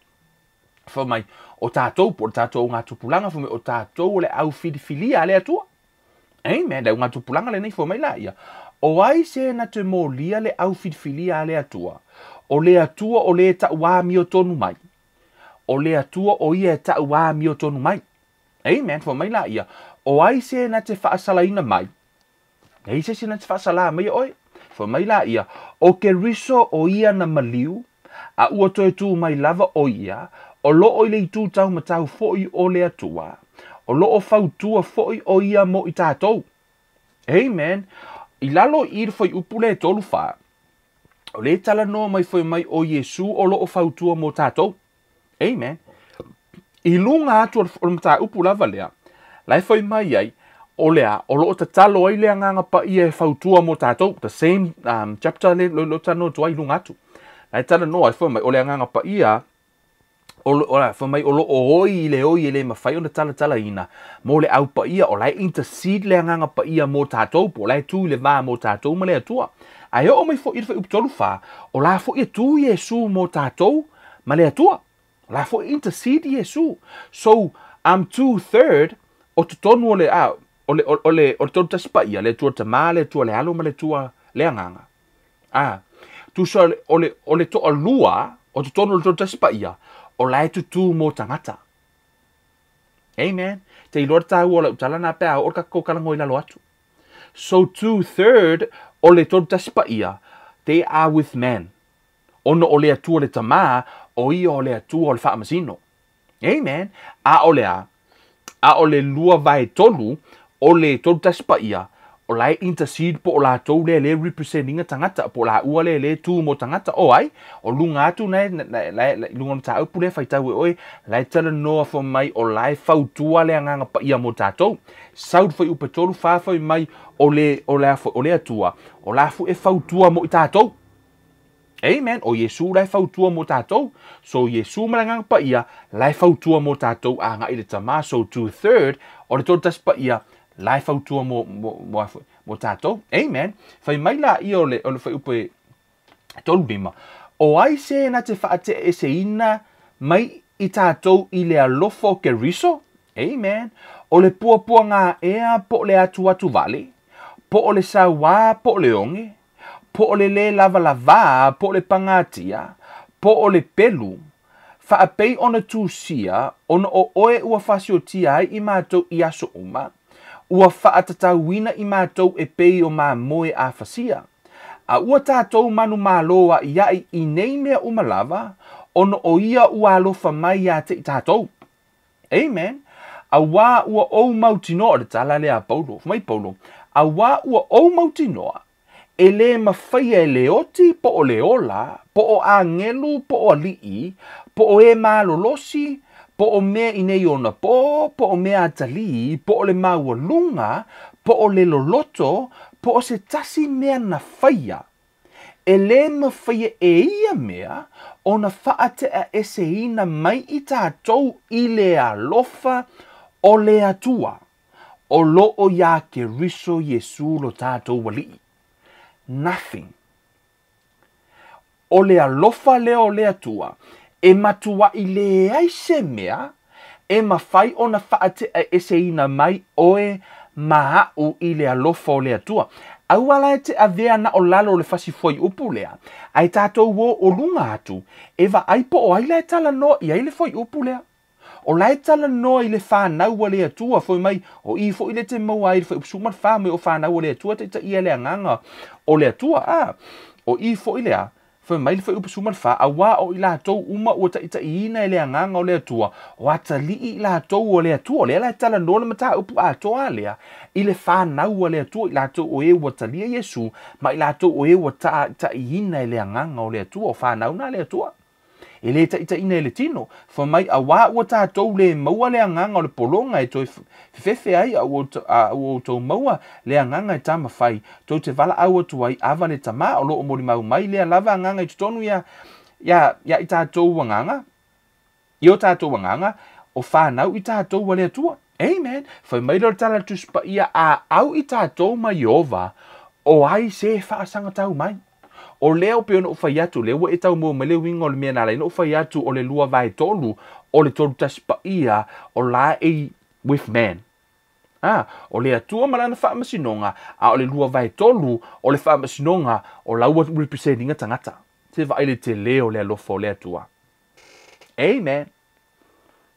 Fai mai, o tātou, po o le tātou ngā tupulanga, fai mai, o tātou o le au filifilia a le Atua. Amen. Le au ngā tupulanga lenei, fai mai laia. O ai se na te molia le au filifilia a le Atua? O le Atua o le e tauāmio tonu mai. O le Atua o ia e tauāmio tonu mai. Amen. Fai mai laia, o ai se na te faasalaina mai? E i se isi na te faasalā mai oe? Fai mai laia, o Keriso o ia na maliu, a ua toe tū mai lava o ia, o loo i le itu taumatau foi o le Atua, o loo fautua foi o ia mo i tatou. Amen. I lalo i le fuaiupu lea e 3:4, o lea e talanoa mai fai mai o Iesu o loo fautua mo tatou. Amen. I luga atu o le mataupu lava lea, la e fai mai ai, o le a, o loo tatalo ai le Agaga Paia e fautua mo tatou. The same chapter le lo talanoa atu ai i luga atu. La e talanoa ai fai mai, o le Agaga Paia, o, o, fai mai o loo oi i le oi e le mafai ona talatalaina mo le au paia, o la e intercede le Agaga Paia mo tatou, po o la e tu i le va mo tatou ma le Atua. Ae oo mai foi i le fuaiupu 3:4, o la foi e tu Iesu mo tatou ma le Atua. O la foi e intercede Iesu. So, 2/3 o totonu o le, a, o le, o le, o le tolu tasi paia, le Atua Tama, le Atua le Alo ma le Atua le Agaga. A, tusa o le, o le toalua o totonu o le tolu tasi paia, o la e tutū mō tagata. Amen. Te iloa le tāua o lau tala nā pe a oo le tatou talanoa i lalo atu. So 2/3 o le tolu tasi paia, they are with man. Ona o le Atua le Tama, o ia o le Atua o le faamasino. Amen. A o le a? A o le 2/3 o le 3 tasi paia, o la e intercede po o latou lea le represent ina tagata, po o la ua lea le tu mo tagata, o ai, o lunga atu na lunga o mataupu lea faitau e oe, la e talanoa fai mai o la e fautua le agaga paia mo tatou. Sau le fuaiupu 3 4 fai mai o le o le Atua, o la fu e fautua mo i tatou. Amen. O Iesu la e fautua mo tatou. So Iesu ma le agaga paia la e fautua mo tatou a ngai le tama. So 2/3 o le 3 tasi paia la e fautua mo tatou. Amen. Fai mai la ia o le fuaiupu 3 5. O ai se na te whaate e se ina mai i tatou i le alofa o Keriso. Amen. O le puapua ngā ea po le atu atu vale, po o le sawa po le onge, po o le le lava lava, po o le pangatia, po o le pelu, whaapei ona tūsia, ona o oe ua fasiotia ai i mātou i aso uma, ua whaatatauina i mātou e pei o mā moe a fasia. A ua tātou manu māloa i ai i nei mea umalava, ona o ia ua alofa mai ia te i tātou. Amen. A wā ua o mautinoa, o le tala lea a Paulo, mai Paulo, a wā ua o mautinoa, e le mawhaia e le oti po o le ola, po o angelu, po o alii, po o e malolosi, po o mea i nei ona po, po o mea atali, po o le maualunga, po o le loloto, po o se tasi mea na whaia. E le mawhaia e ia mea, ona whaatea e se ina mai i tātou i le alofa o le Atua, o loo ia Keriso Iesu lo tātou walii. Nothing. O le alofa lea o le Atua, e matua i le ai se mea, e mawhai ona whaatea e se ina mai oe maau i le alofa o le Atua. Aua e te avea na o lalo o le fasi foi upu lea, ai tātou o o lunga atu, e va ai po o ai la e tala noa i ai le foi upu lea. O la e tala noa i le whanau a le Atua, foi mai, o i foi le te maua ai le foi upsu ma mai o whanau a le Atua, te ia le anganga o le Atua, a. O i foi lea, foi mai le foi upsu ma wha, a wā o i lātou uma ua ta ita ina e le anganga o le Atua, o atali i lātou o le Atua, o lea la e tala noa le mata upu atoa lea, i le whanau a le Atua, i lātou o e ua talia Iesu, ma i lātou o e ua ta ina e le anganga o le Atua, o whanau na le Atua. E le ta ita ina e le tino, fa mai a wā ua tātou le maua le anganga o le polonga e toi fefefe ai a ua tau maua le anganga e tama whai, tau te wala au atu ai awa le tama o loo mori mau mai lea lava anganga i tutonu ia i tātou anganga, i o tātou anganga, o whanau i tātou wa le Atua. Amen. Fai mai leo tala tuspa ia a au i tātou mai ova, o ai se whaasanga tau mai. O leo pe ono whai atu, leo e tau mua mai leo winga o le mea nā no whai atu o le 2/3, o le 3 tasi paia, o la e with man. Ah, o le Atua malana whaamasinonga, a o le 2/3, o le whaamasinonga, o la ua representinga tangata. Te vai le te leo le alofa o le Atua. Amen.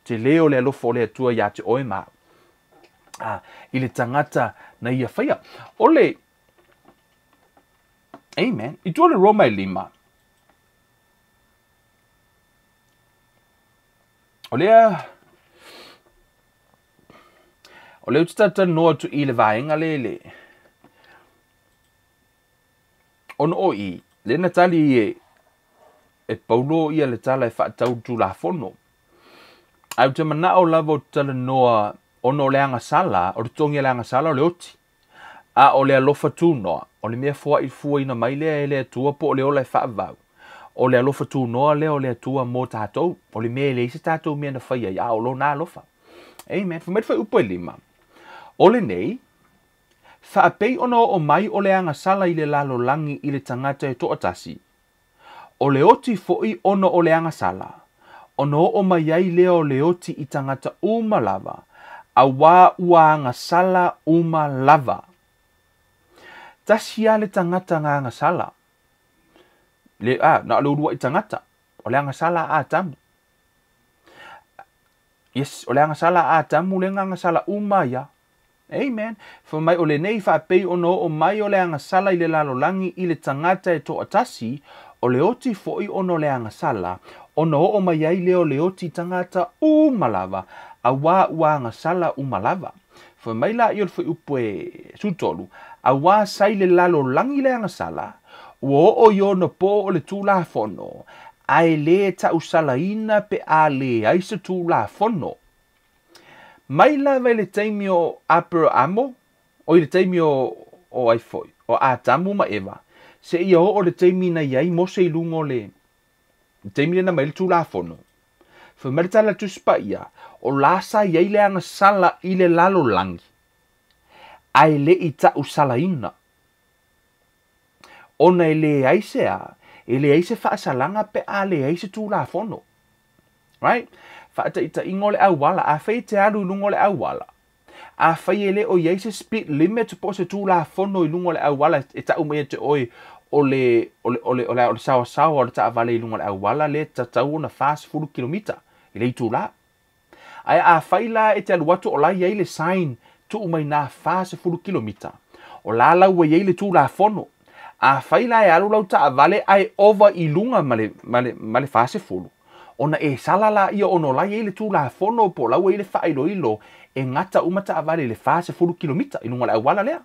Te leo le alofa o le Atua ia te oe mā. Ah, i le tangata na ia whaia. O le Amen. I tua le Roma e 5. O lea o lea utata noa tu i le vaenga le le. Ono o i, le natali e Paulo ia le tala e whaatau tu la fono. Au te manao lava o tala noa ono o le angasala, o le tongi le angasala o le oti. A o le alofa tūnoa, o le mea fua i fua ina mai lea e le Atua po o le ola e whaavau. O le alofa tūnoa lea o le Atua mō tātou, o le mea e le isi tātou mea na whai ai, a o lona alofa. Amen. Whamai whai upo e 5. O le nei, whaapei ona o mai o le angasala i le lalolangi i le tangata e toatasi. O le oti foi ona o le angasala. Ona o mai ai lea o le oti i tangata uma lava. A wā ua angasala uma lava. Tasi a le tangata ngā angasala. Le, a, na le urua i tangata. O le angasala a tamu. Yes, o le angasala a tamu le ngā angasala uma ia. Amen. Fa mai o le nei whaapei ono o mai o le angasala i le lalolangi i le tangata e toatasi, o le oti foi ono le angasala, Ona oo mai ai lea o le oti i tagata uma lava, auā ua agasala uma lava. Fai mai laia o le fuaiupu e 13, auā sa i le lalolagi le agasala, ua oo i ona po o le Tulafono, ae lē tausalaina pe a leai se Tulafono. Mai lava i le taimi o Aperaamo, o i le taimi o ai foi, o Atamu ma Eva, seia oo i le taimi na i ai Mose i luga o le taimi lea na aumai ai le Tulafono. Fai mai le tala a le Tusi Paia, o la sa i ai le agasala i le lalolagi, ae le i tausalaina. Ona e leai se a, e leai se faasalaga pe a leai se Tulafono. Right? Faataitaiga o le auala, afai e te alu i luga o le auala, afai e le o i ai se speed limit po o se Tulafono i luga o le auala e tau mai ia te oe o le, o le, o le, o le, o le saoasaoa o le taavale i luga o le auala lea e tatau ona 40 kilomita i le itulā. Ae afai la e te alu atu o la e i ai le sign tuu mai na 40 kilomita, o la la ua i ai le Tulafono. Afai la e alu lau taavale ae ova i luga ma le, ma le, ma le 40, ona e sala laia ona o la e i ai le Tulafono po o la ua i ai le faailoilo e gata uma taavale i le 40 kilomita i luga o le auala lea.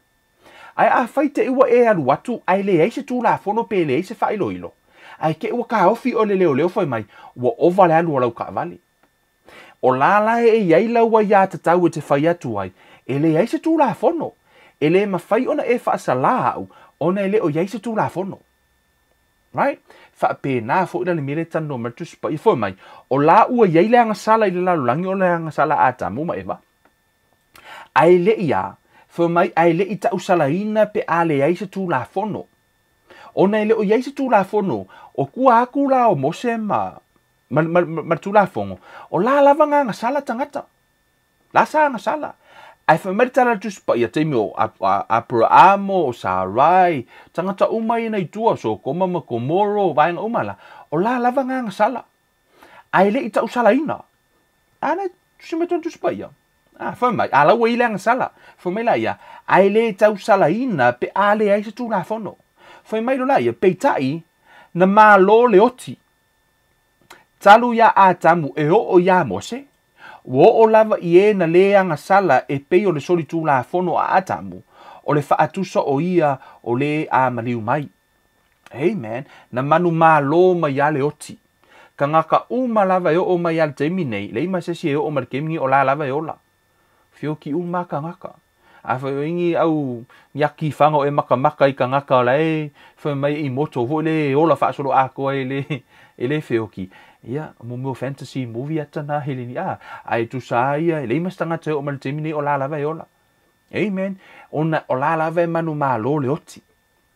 Ae afai te i ua e alu atu ae leai se Tulafono pe leai se faailoilo, ae te i ua taofi oe e le leoleo fai mai ua ova le alu a lau taavale. O la la e i ai lau aiatatau e te fai atu ai, e leai se Tulafono. E le mafai ona e faasalā au ona e le o i ai se Tulafono. Right? Faapena foi la le mea lea e talanoa mai le Tusi Paia fai mai, o la ua i ai le agasala i le lalolagi o le agasala a Atamu ma Eva. Ae le i a, fai mai ae le i tausalaina pe a leai se Tulafono. Ona e le o i ai se Tulafono, o tua atu la o Mose ma ma, ma, ma le Tulafono, o la lava na agasala tagata. La sa agasala. Ae fai mai le tala a le Tusi Paia, taimi o Aperaamo, o Sarai, tagata uma ia na i tua, o Sotoma ma Komoro, vaega uma la, o la lava na agasala. Ae le i tausalaina. A na tusi mai tona Tusi Paia. A, fai mai, a la ua i ai le agasala. Fai mai laia, ae le tausalaina pe a leai se Tulafono. Fai mai lo laia, peitai, na malo le oti. Talu iā Atamu e oo iā Mose, ua oo lava i e na lē agasala e pei o le solitulafono a Atamu, o le faatusa o ia o lē a maliu mai. Amen. Na manumalo mai lava le oti. Tagata uma lava e oo mai lava i le taimi nei, leai ma se isi e oo mai i le taimi nei o la lava e ola. Feoki uma lava tagata. Afai o i ai ni au ni ati faga o e makamaka i tagata o la e fai mai e immortal foi lea e ola faasoloatoa e le e le feoki, ia, mo mea o fantasy movie ata na heleni a, ae tusa lava ia, e leai ma se tagata e oo mai i le taimi nei o la lava e ola. Amen. Ona o la lava e manumalo le oti.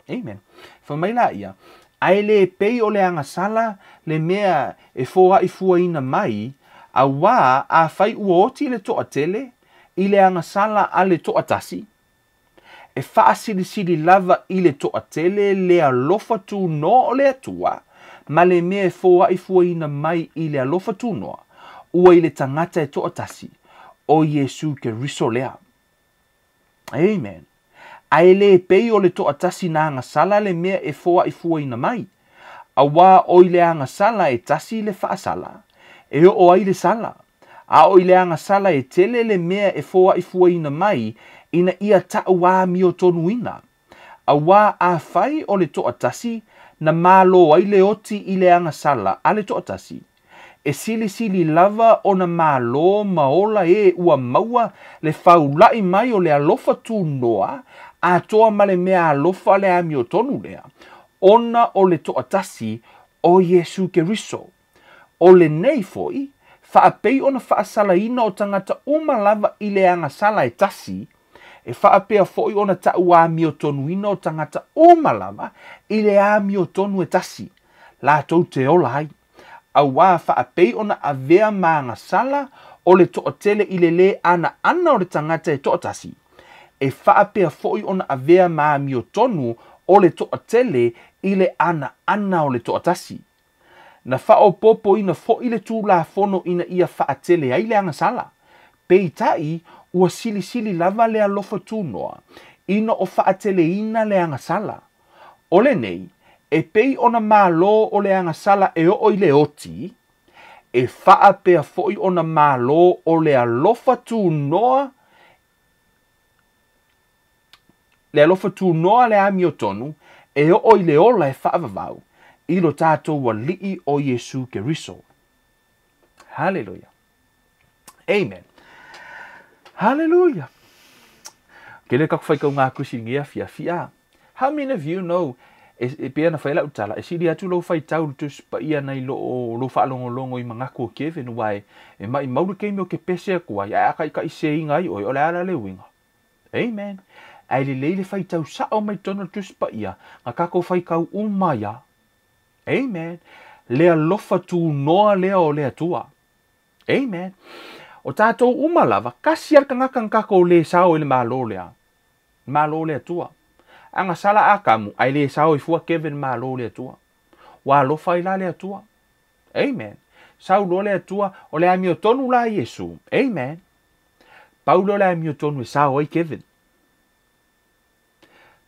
Amen. Fai mai laia, ae le pei o le agasala le mea e foaifuaina mai, auā afai ua oti le toatele i le agasala a le toatasi, e faasilisili lava i le toatele le alofa tunoa o le Atua, ma le mea e foaifuaina mai i le alofa tunoa, ua i le tagata e toatasi, o Iesu Keriso lea. Amen. Ae le pei o le toatasi na agasala le mea e foaifuaina mai, auā o i le agasala e tasi le faasala, e oo ai le sala, a o i le agasala e tele le mea e foaifuaina mai ina ia tauamiotonuina. Auā afai o le toatasi na malo ai le oti i le agasala a le toatasi, e silisili lava ona malo ma ola e ua maua le faula'i mai o le alofa tunoa atoa ma le mea alofa le amiotonu lea, ona o le toatasi o Iesu Keriso. O lenei foi, faapei ona faasalaina o tagata uma lava i le agasala e tasi, e faapea foi ona tauamiotonuina o tagata uma lava i le amiotonu e tasi, latou te ola ai. Auā faapei ona avea ma agasala o le toatele i le lē anaana o le tagata e toatasi, e faapea foi ona avea ma amiotonu o le toatele i le anaana o le toatasi. Na faaopoopoina foi le Tulafono ina ia faatele ai le agasala. Peitai, ua silisili lava le alofa tunoa ina o faateleina le agasala. O lenei, e pei ona malo o le agasala e oo i le oti, E faapea foi ona malo o le alofa tunoa le alofa tunoa le amiotonu e oo i le ola e faavavau i lo tatou Alii o Iesu Keriso. Haleluia. Amen. Hallelujah. Ke le kaku whai kau ngā kusi ngia fia fia. How many of you know e pea na whai lau tala, e sili atu lou faitau le Tusi Paia nai lo o lou faalogologo i magaku o Kevin, uae e mai mau le keimi o ke pese aku ai, ae a kaʻikaʻi sēiga ai oe, o le a la le uiga. Amen. Ae lelei le faitau sao mai totonu o le Tusi Paia, na kakou faikau uma ia. Amen. Le alofa tunoa lea o le Atua. Amen. O tatou uma lava, kasi a le tagata na tatou le sao i le Malo lea. Malo le Atua. Agasala Akamu, ae le sao i fua Kevin Malo le Atua. Ua alofa ai la le Atua. Amen. Sau loa le Atua, o le amiotonu la Iesu. Amen. Pau lea o le amiotonu e sao ai Kevin.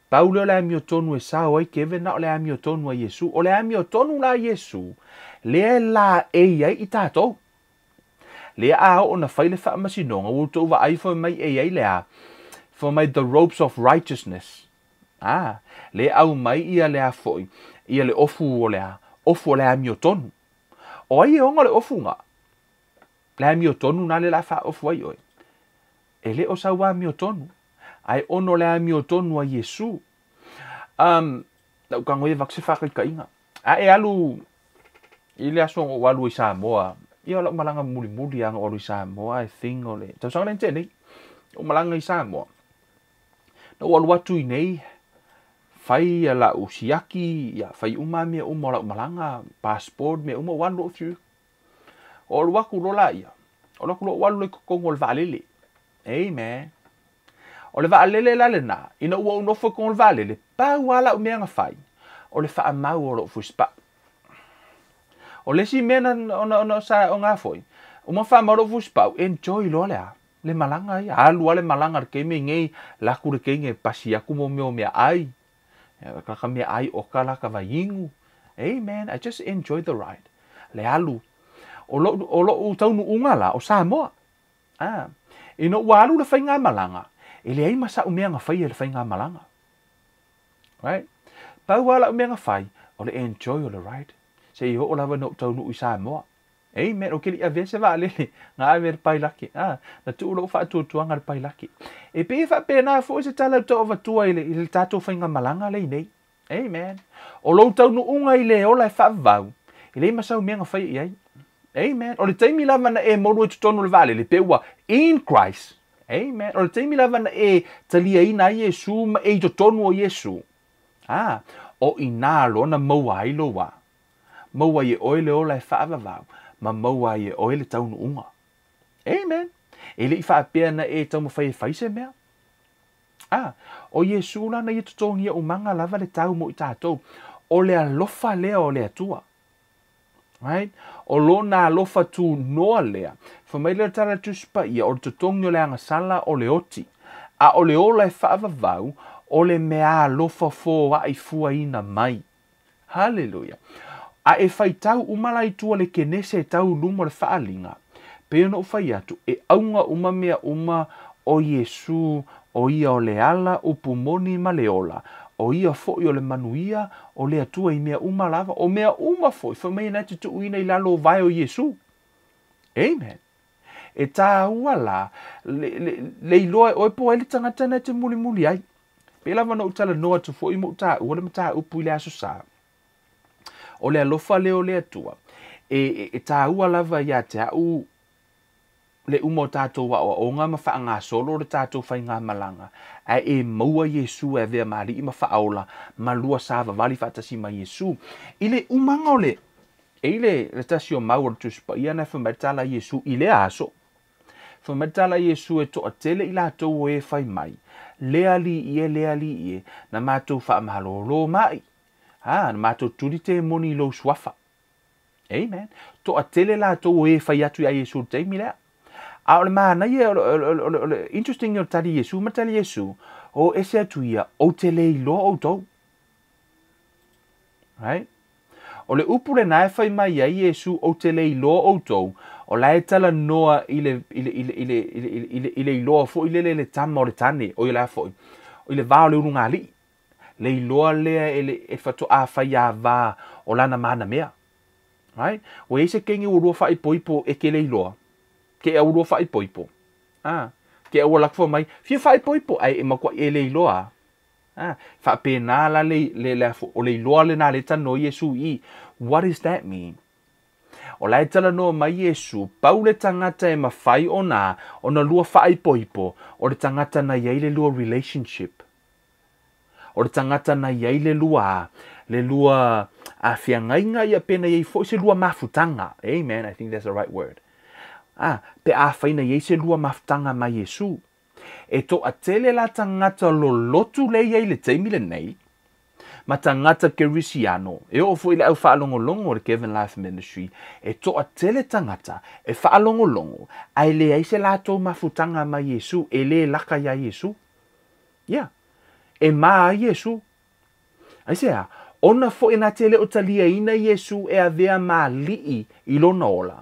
Pau lea o le amiotonu e sao ai Kevin na o le amiotonu a Iesu. O le amiotonu la Iesu, lea e laei ai i tatou. Lea a oo na fai le faamasinoga, ua outou vaai fai mai e i ai le a? Fai mai the robes of righteousness. A, lea aumai ia le a foi, ia le ofu o le a? Ofu o le amiotonu. O ai e ona le ofu ga? Le amiotonu na le la faaofu ai oe. E le o sau amiotonu, ae ono le amiotonu a Iesu. Lau tago ia avatu se faataitaiga. A e alu i le aso na ou alu ai i Samoa, ia o lau malaga mulimuli lava na ou alu i Samoa, I think o le tausaga lea na tea nei, na ou malaga i Samoa. Na ou alu atu i nei, fai ia lau siaki, ia fai uma mea uma o lau malaga, passport, mea uma, ua alu loa through. Ou alu atu loa laia, alu atu loa ou alu loa i totonu o le vaalele. Amen. O le vaalele la lena, ina ua ou nofo i totonu o le vaalele, pau lava lau mea na fai, o le faamau o lou fusipau. O le isi mea na, ona, ona, sa, ona foi, uma faamau lou fusipau, enjoy loa le a, le malaga ia. Alu lava le malaga i le taimi nei, alu atu le teine e pasi atu mo mea o meaai, ka meaai oka la ka vaiinu. Amen. I just enjoy the ride. Le alu. O lou, o lou taunuuga la, o Samoa. A, ina ua alu le faigamalaga, e leai ma sa'u mea na faia i le faigamalaga. Right? Pau lava la'u mea na fai, o le enjoy o le ride. Se i oo lava ina ou taunuu i Samoa. Amen. Ou ke li'i avea se vaalele, na ave e le pailake. A, na tuu lo'u faatuatuaga i le pailake. E pei e faapena foi se tala e tau avatua i le, i le tatou faigamalaga lea i nei. Amen. O lou taunuuga i le ola e faavavau, e leai ma sau mea na faia i ai. Amen. O le taimi lava na e molu ai totonu o le vaalele, pe ua in Christ. Amen. O le taimi lava na e taliaina ai Iesu ma e i totonu o Iesu. Ah, o inā loa na maua ai lou a. Maua ai e oe le ola e faavavau, ma maua ai e oe le taunuuga. Amen. E le i faapea na e taumafai e fai se mea. A, o Iesu la na ia totogia umaga lava le tau mo i tatou. O le alofa lea o le Atua. Right? O lona alofa tunoa lea. Fai mai le tala Tusi Paia, o le totogi o le agasala o le oti. A o le ola e faavavau, o le meaalofa foai fuaina mai. Haleluia. A e faitau uma la i tua le Kenese e tau i luma o le faaaliga, pei ona ou fai atu, e auga uma mea uma o Iesu, o ia o le ala, upu moni ma le ola, o ia foi o le manuia o le Atua i mea uma lava, o mea uma foi, fai mai na te tuuina i lalo o vae o Iesu. Amen. E tāua la, le, le, le iloa e oe po o ai le tagata na te mulimuli ai. Pei lava ona ou talanoa atu foi ma ou taua le mataupu i le Aso Sa. O le alofa lea o le Atua, e, e, e tāua lava iā te a'u le uma o tatou aoaoga ma faagasolo le tatou faigamalaga, ae e maua Iesu e avea ma Alii ma Faaola ma lua savavali faatasi ma Iesu. I le umaga o le, e i le, le tasi o mau o le Tusi Paia na e fai mai le tala a Iesu i lea aso, Fai mai le tala a Iesu e toatele i latou o e fai mai, Le Alii e, le Alii e, na matou faamalōlō mai, a, na matou tuli temoni i lou suafa. Amen. Toatele latou o e fai atu iā Iesu i le taimi lea. A o le manaia, o le, o le, o le, o le interesting o le tali a Iesu, ma tali a Iesu, o ese atu ia, ou te le iloa outou. Right? O le upu lenā e fai mai ai Iesu, Ou te le iloa outou, o la e talanoa i le, i le, i le, i le, i le, i le, i le iloa foi lele le tama o le tane, o ia la foi, i le va o le ulugalii, le iloa lea e le e faatoa faiāvā o lana manamea. Right? Ua i ai se kenge ua lua faaipoipo e ke le iloa, ke ea ua lua faaipoipo. Ah, ke ea ua lako mai, fia faaipoipo, ai e makuaʻi e le iloa. Ah, faapena la le, le, le, o le iloa lenā le talanoa Iesu i. What does that mean? O la e talanoa mai Iesu, pau le tagata e mafai ona, ona lua faaipoipo, o le tagata na i ai le lua relationship. O le tagata na i ai le lua, le lua a feagaiga ia pe na i ai foi se lua mafutaga. Amen, I think that's the right word. Ah, pe afai na i ai se lua mafutaga ma Iesu. E toatele la tagata lolotu lea e i ai i le taimi lenei, ma tagata Kerisiano, e oo foi i le au faalogologo o le Kevin Life Ministry, e toatele tagata e faalogologo ae leai se latou mafutaga ma Iesu, e le laka iā Iesu. Ia, e ma ai Iesu. Aisea? Ona foi na te le o taliaina Iesu e avea ma alii i lona ola.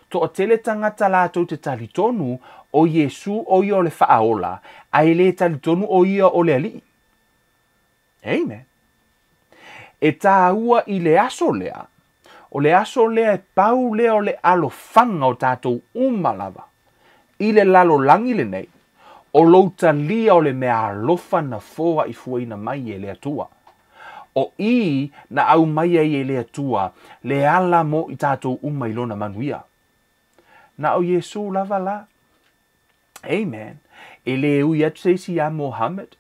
Toatele tagata latou te talitonu o Iesu o ia o le Faaola, ae le talitonu o ia o le Alii. Amen. E tāua i le aso lea, o le aso lea e pau lea o le alofaga o tatou uma lava i le lalolagi lenei, o lou talia o le mea alofa na foaifuaina mai e le Atua. O i na aumai ai e le Atua le ala mo i tatou uma i lona manuia. Na o Iesu lava la. Amen. E le ui atu se isi iā Mohammed,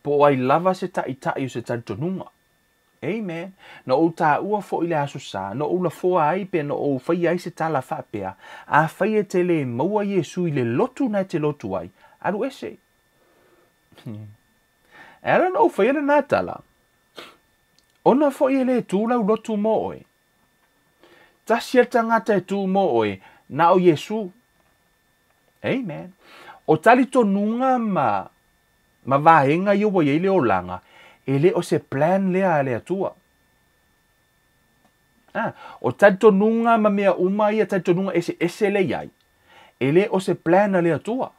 po o ai lava se taʻitaʻi o se talitonuga. Amen. Na ou tāua foi i le Aso Sa, na ou lafoa ai pe na ou faia ai se tala faapea, afai e te le maua Iesu i le lotu na e te lotu ai, alu ese. E ala na ou faia lenā tala, ona foi e le tū lau lotu mō oe. Tasi a le tagata e tū mō oe, na o Iesu. Amen. O talitonuga ma, ma vaega ia ua i ai le olaga, e le o se plan lea a le Atua. Ah, o talitonuga ma mea uma ia talitonuga eseese lea i ai, e le o se plan a le Atua.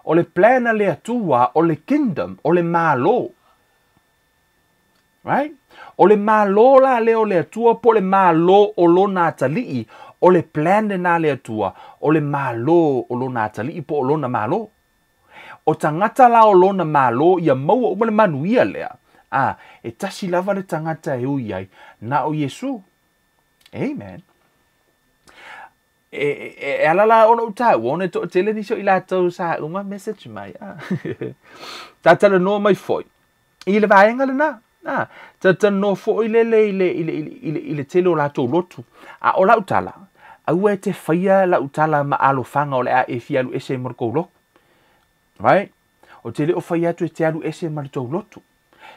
O le plan a le Atua, o le kingdom, o le Malo. Right? O le Malo la lea o le Atua po o le Malo o lona atalii, o le plan lenā a le Atua, o le Malo o lona atalii po o lona Malo. O tagata la o lona Malo ia maua uma le manuia lea, a, e tasi lava le tagata e ui ai, na o Iesu. Amen. E, e, e ala la ona ou tāua, ona e toatele nisi o i latou sa uma message mai. Ah. Talanoa mai foi i le vaega lenā. Ah, talanoa foi lele i le, i le, i le, i le, i le tele o latou lotu. A o lau tala, aua e te faia lau tala ma alofaga o le a e fia alu ese ma le tou lotu. Right? O te le o fai atu e te alu ese ma le tou lotu.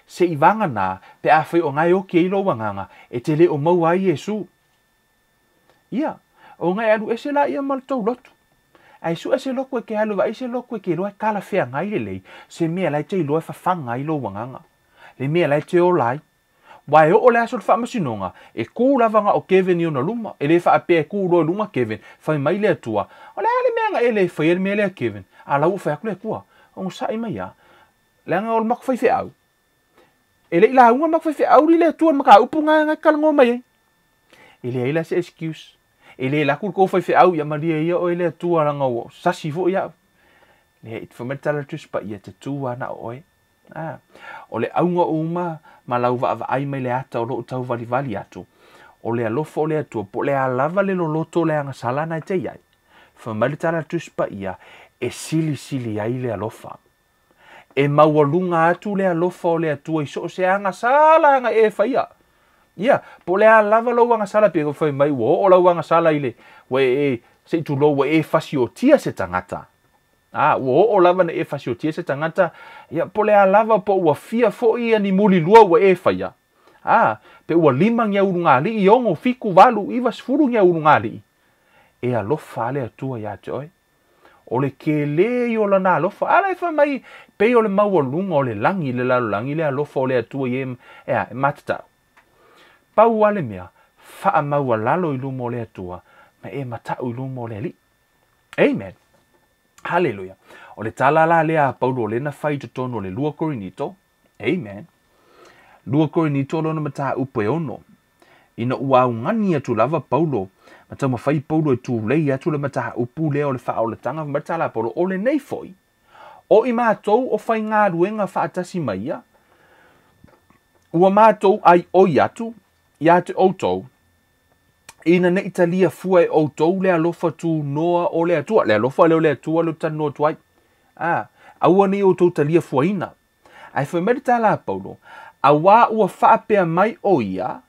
Se i vagana, pe afai o nga e oki ai lou agaga, e te le o maua ai Iesu. Ia, o nga e alu ese la ia ma le tou lotu. Ae sue se lotu e ke alu vaai se lotu e ke iloa e talafeagai lelei, se mea la e te iloa e fafaga ai lou agaga. Le mea la e te ola ai. Ua e oo le aso o le faamasinoga, e ku lava na o Kevin i ona luma, e le faapea e ku loa i luma Kevin, fai mai le Atua, O le a le mea na e le faia le mea lea Kevin? A la ua fai atu le Atua, Onosai mai a, leaga o le matou faifeau. E le i lauga le matou faifeau i le Atua i le mataupu na e talanoa mai ai. E leai la se excuse. E le alu atu le tou faifeau, ia malie ia oe le Atua leaga ua sasi foi au. Leai, fai mai le tala a le Tusi Paia, te tu lava na o oe. A, o le auga uma ma lau vaavaai mai le ata o loo tauvalivali atu, o le alofa o le Atua, po o le a lava le loloto o le agasala na e te i ai. Fai mai le tala a le Tusi Paia, e silisili ai le alofa. E maualuga atu le alofa o le Atua i so o se agasala na e faia. Ia, po o le a lava lou agasala, pei ona fai mai ua oo lau agasala i le, ua e, se i tulou, ua e fasiotia se tagata. A, ua oo lava na e fasiotia se tagata, ia, po o le a lava, po ua fia foi ia ni mulilua ua e faia. A, pe ua lima ni au ulugalii, 6, 7, 8, 9, 10 ni au ulugalii. E alofa lava le Atua iā te oe. O le kēlē ia o lana alofa. A la e fai mai, pei o le maualuga o le lagi i le lalolagi le alofa o le Atua i e, e a, e matatau. Pau lava le mea, faamaualalo i luma o le Atua, ma e mata'u i luma o le Alii. Amen. Haleluia. O le tala la lea a Paulo lea na fai i totonu o le 2 Korinito. Amen. 2 Korinito lona mataupu e 6. Ina ua augani atu lava Paulo, ma taumafai Paulo e tulei atu le mataupu lea o le faaolataga, fai mai le tala a Paulo, o lenei foi, o i matou o faigaluega faatasi ma ia, ua matou aioi atu ia te outou, ina nei talia fua e outou le alofa tunoa o le Atua. Le alofa lea o le Atua lea ou te talanoa atu ai. Aua nei outou talia fuaina. Ae fai mai le tala a Paulo, auā ua faapea mai o ia,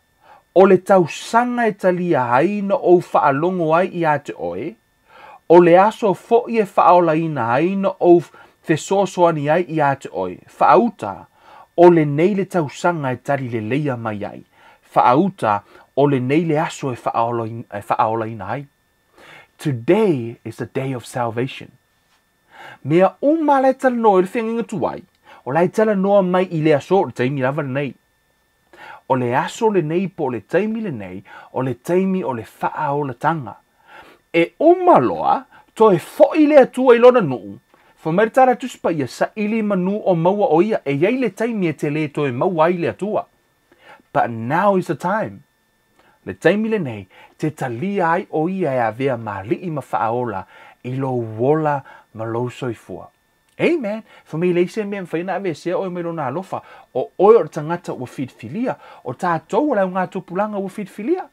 o le tausaga e talia ai na ou faalogo ai ia te oe, o le aso foi e faaolaina ai na ou fesoasoani ai ia te oe. Faauta, o lenei le tausaga e tali leleia mai ai. Faauta, o lenei le aso e faaolaina ai. Today is the day of salvation. Mea uma la e talanoa i le feagaiga tuai, o la e talanoa mai i le aso, le taimi lava lenei. O le aso lenei po o le taimi lenei, o le taimi o le faaolataga. E uma loa, toe foi le Atua i lona nuu, fai mai le tala Tusi Paia, saili manu o maua o ia, e i ai le taimi e te le toe maua ai le Atua. But now is the time. Le taimi lenei, te talia ai o ia e avea ma alii ma faaola i lou ola ma lou soifua. Amen. Fai mai e leai se mea e mafai ona aveesea oe mai lona alofa. O oe o le tagata ua filifilia. O tatou o le augatupulaga ua filifilia.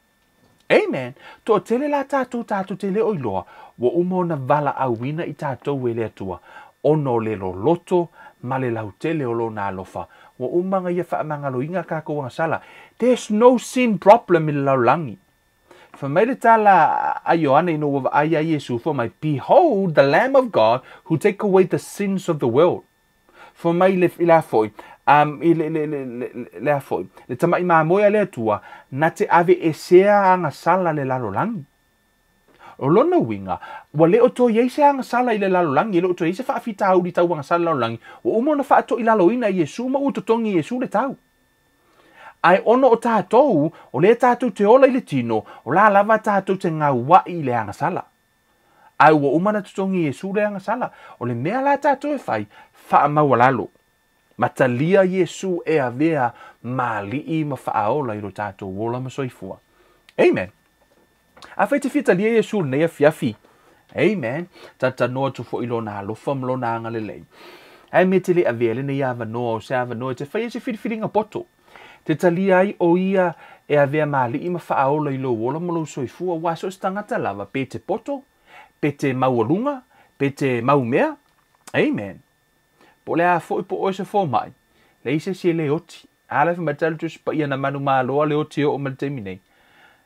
Amen. Toatele la tatou tatou te le o iloa, ua uma ona valaauina i tatou e le Atua, ona o le loloto ma le lautele o lona alofa. Ua uma ona ia faamagaloina kakou agasala. There's no sin problem i le lalolagi. Fai mai le tala a Ioane ina ua vaai ia Iesu, fai mai, Behold the Lamb of God who take away the sins of the world. Fai mai le, i le a foi, i le, le, le, le, le a foi, le tama'i mamoe a le Atua, na te aveesea agasala le lalolagi. O lona uiga, ua le o toe i ai se agasala i le lalolagi, e le o toe i ai se faafitauli tau agasala i le lalolagi, ua uma ona faatoilaloina e Iesu ma ua totogi e Iesu le tau. Ae ona o tatou, o lea tatou te ola i le tino, o la lava tatou te gaua'i i le agasala. Ae ua uma ona totogi e Iesu le agasala. O le mea la tatou e fai, faamaualalo. Ma talia Iesu e avea ma alii ma faaola i lo tatou ola ma soifua. Amen. Afai e te fia talia Iesu i lenei afiafi. Amen. Talatalanoa atu foi i lona alofa ma lona agalelei. Ae mea te le avea lenei avanoa o se avanoa e te fai ai se filifiliga poto. Te talia ai o ia e avea ma alii ma faaola i lou ola ma lou soifua, aua so o se tagata lava, pe te poto, pe te maualuga, pe te maumea. Amen. Po o le a foi po o oe se fomai, leai se isi e le oti. A la e fai mai le tala Tusi Paia na manumalo a le oti e oo mai le taimi nei.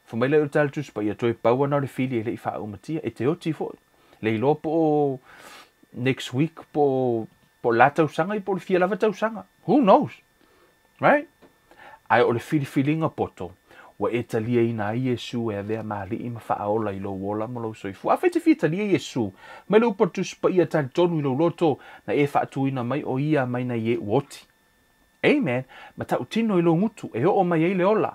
Fai mai lea o le tala Tusi Paia, toe pau ana o le fili e le i faaumatia, e te oti foi. Le iloa po o next week, po o, po o la tausaga, po o le fia lava tausaga. Who knows? Right? Ae o le filifiliga poto, ua e taliaina ai Iesu e avea ma alii ma faaola i lou ola ma lou soifua. Afai e te fia talia Iesu, mai le upu a le Tusi Paia talitonu i lou loto, na e faatuina mai o ia mai nai e ua oti. Amen. Ma tautino i lou gutu, e oo mai ai le ola.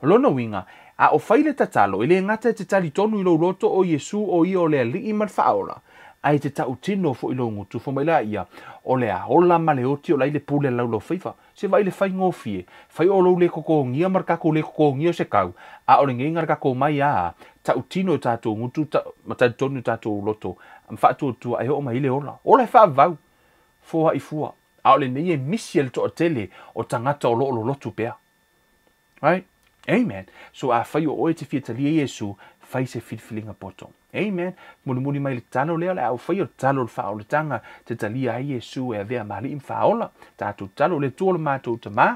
O lona uiga, a o fai le tatalo, e le gata e te talitonu i lou loto o Iesu o ia o le Alii ma le Faaola, ae e te tautino foi i lou gutu, fai mai la ia, o le a ola ma le oti o la i le pule a le laulaufaiva. Se vaai le faigofie, fai o lou le kokogia ma le kakou le kokogia o se kau, a o lenei ga le kakou mai a, tautino i tatou gutu ta, ma talitonu i tatou loto, ma faatuatua e oo mai ai le ola. Ola e faavavau, foai fua, a o lenei e misi e le toatele o tagata o lo o lolotu pea. Right? Amen. So afai o oe e te fia talia Iesu, fai se filifiliga poto. Amen. Mulimuli mai le tatalo lea, o le a ou faia o le tatalo o le faaolataga, te talia ai Iesu e avea ma alii ma faaola. Tatou tatalo, o le Atua o le matou Tamā.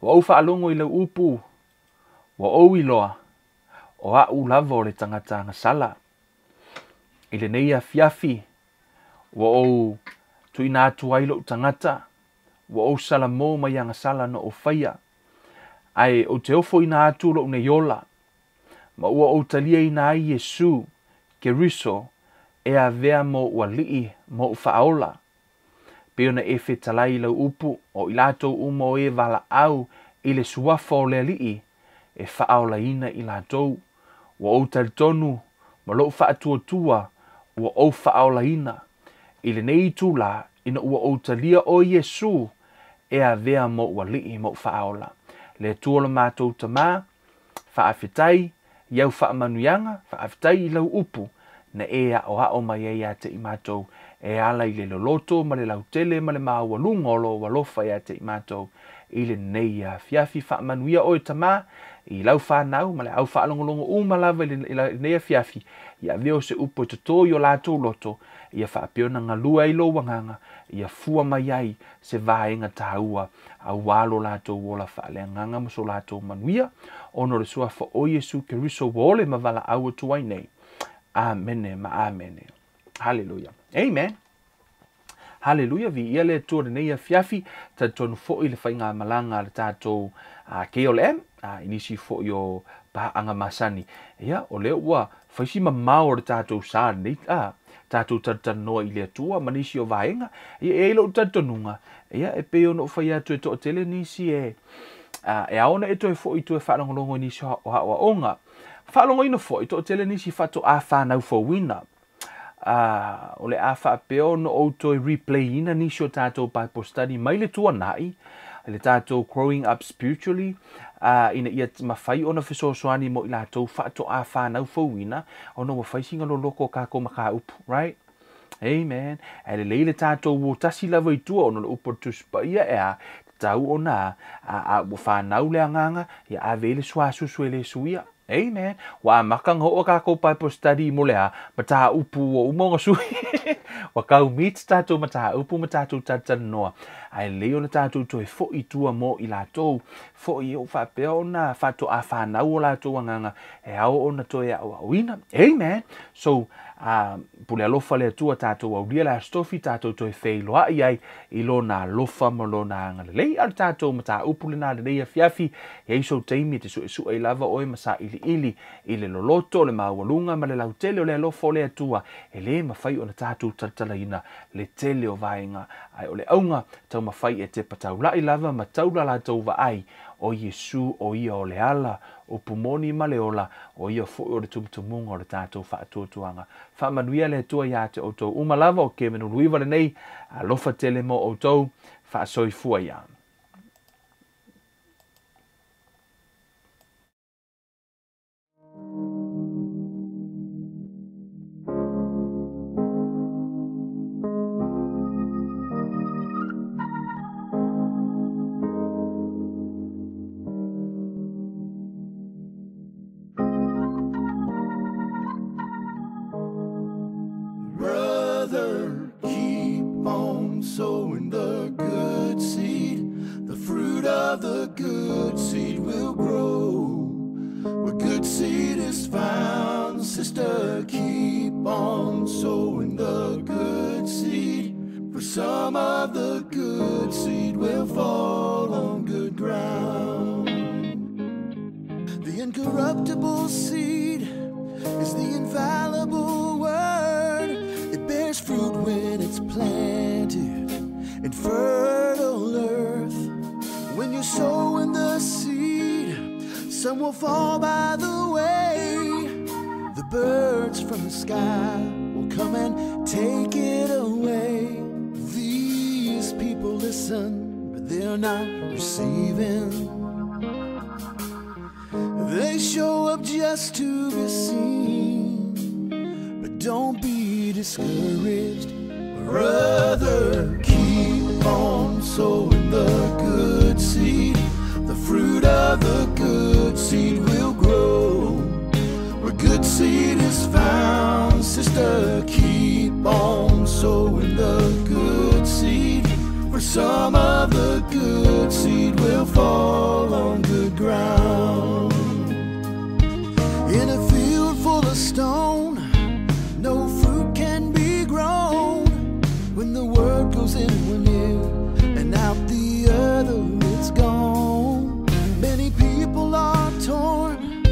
Ua ou faalogo i lau upu, ua ou iloa, o a'u lava o le tagata agasala. I lenei afiafi, ua ou tuuina atu ai lou tagata, ua ou salamo mai agasala na ou faia, ae ou te ofoina atu lou nei ola, ma ua ou taliaina ai Iesu Keriso e avea mou alii ma ou faaola. Pei ona e fetalai i lau upu, o i latou uma o e valaau i le suafa o le Alii e faaolaina i latou. Ua ou talitonu ma lou faatuatua ua ou faaolaina i lenei itulā ina ua ou talia oe Iesu e avea ma ou Alii ma ou Faaola. Le Atua o le matou Tamā, faafetai i au faamanuiaga, faafetai i lau upu na e aoao mai ai ia te i matou e ala i le loloto ma le lautele ma le maualuga o lou alofa ia te i matou i lenei afiafi. Faamanuia oe Tamā i lau fanau ma le au faalogologo uma lava i lenei afiafi, ia avea o se upu e totō i o latou loto, ia faapea ona galue ai lou agaga, ia fua mai ai se vaega taua auā lo latou ola faaleagaga ma so latou manuia, ona o le suafa o Iesu Keriso ua ole ma valaau atu ai nei. Amene ma amene. Haleluia. Amen. Haleluia, viia le Atua i lenei afiafi. Talitonu foi le faigamalaga a le tatou KLM i nisi foi o paaga masani. Ia, o lea ua fai si mamao o le tatou sa lenei tatou talatalanoa i le Atua ma nisi o vaega. Ia, e i ai lou talitonuga, ia, e pei ona ou fai atu e toatele nisi e e ao ona e toe foi toe faalogologo i nisi o aoaoga. Faalogoina foi, toatele nisi faatoa fanau fouina. O le a faapea ona ou toe replay ina nisi o tatou Bible study mai le tuanai, le tatou Growing Up Spiritually, ina ia mafai ona fesoasoani mo i latou faatoa fanau fouina, ona ua fai sina loloko o kākou mataupu, right? Amen. Ae lelei le tatou o tasi lava i tua ona o le upu a le Tusi Paia e a, tatau ona a ua fanau le agaga, ia ave i le suasusu e le suia. Amen. Ua amata ona oo kākou Bible study mo le a, mataupu ua uma ona sui. Ua tau miti tatou mataupu ma tatou talatalanoa. Ae lelei ona tatou toe foi i tua mo i latou. Foi o faapea ona faatoa fanau o latou agaga e ao ona toe aoaoina. Amen. So, pule alofa le Atua tatou aulia le Aso Tofi, tatou toe feiloai ai i lona alofa ma lona agalelei. A o le tatou mataupu lena lenei afiafi, e i ai sou taimi e te suesue ai lava oe ma sailiili i le loloto, le maualuga ma le lautele o le alofa o le Atua, e le mafai ona tatou talatalaina le tele o vaega, ae o le auga taumafai e tepa taulai lava ma taula latou vaai o Iesu o ia o le ala, upu moni ma le ola, o ia foi o le tumutumuga o le tatou faatuatuaga. Faamanuia le Atua ia te outou uma lava. O Kevin Uluiva lenei, alofa tele mo outou, faasoifua ia. Brother, keep on sowing the good seed. The fruit of the good seed will grow. Where good seed is found, sister, keep on sowing the good seed. For some of the good seed will fall on good ground. The incorruptible seed is the infallible word. It bears fruit when it's planted in fertile earth. When you sow in the seed, some will fall by the way. The birds from the sky will come and take it away. These people listen, but they're not receiving. They show up just to be seen. But don't be discouraged, brother. Keep on sowing the good seed. The fruit of the good seed will grow. Where good seed is found, sister, keep on sowing the good seed. For some of the good seed will fall on good ground. In a field full of stone, no fruit can be grown. When the word goes in one ear and out the other, it's gone. Many people are torn,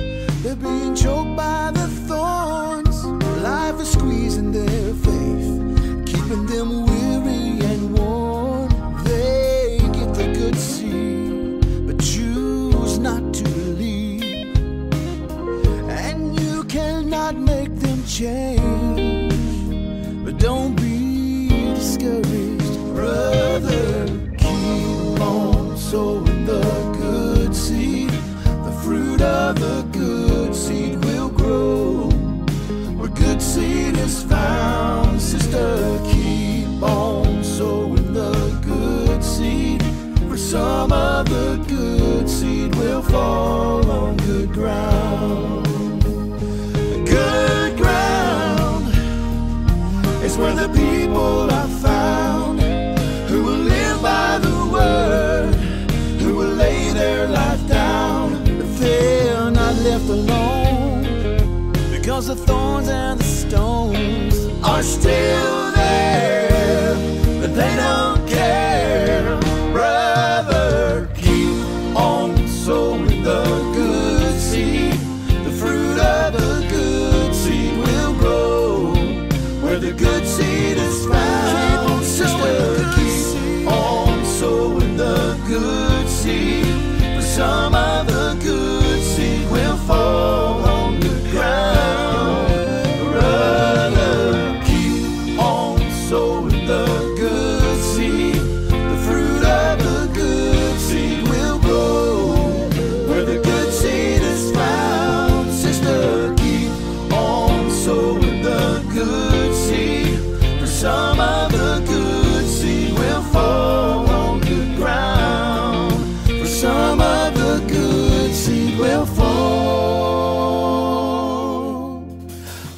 they're being choked by the thorns. Life is squeezing their faith, keeping them weary and worn. They get the good seed, but choose the people are found who will live by the word, who will lay their life down. But they're not left alone, because the thorns and the stones are still there, but they don't care. Brother, keep on sowing the good seed. The fruit of the good seed will grow where the good seed is found. Sister, keep on sowing the good seed. For some of the good seed will fall on the ground. Brother, keep on sowing the good seed. The fruit of the good seed will grow where the good seed is found. Sister, keep on sowing the good seed. For some of the good seed will fall on good ground. For some of the good seed will fall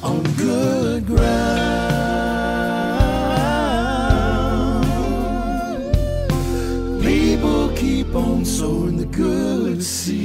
on good ground. People keep on sowing the good seed.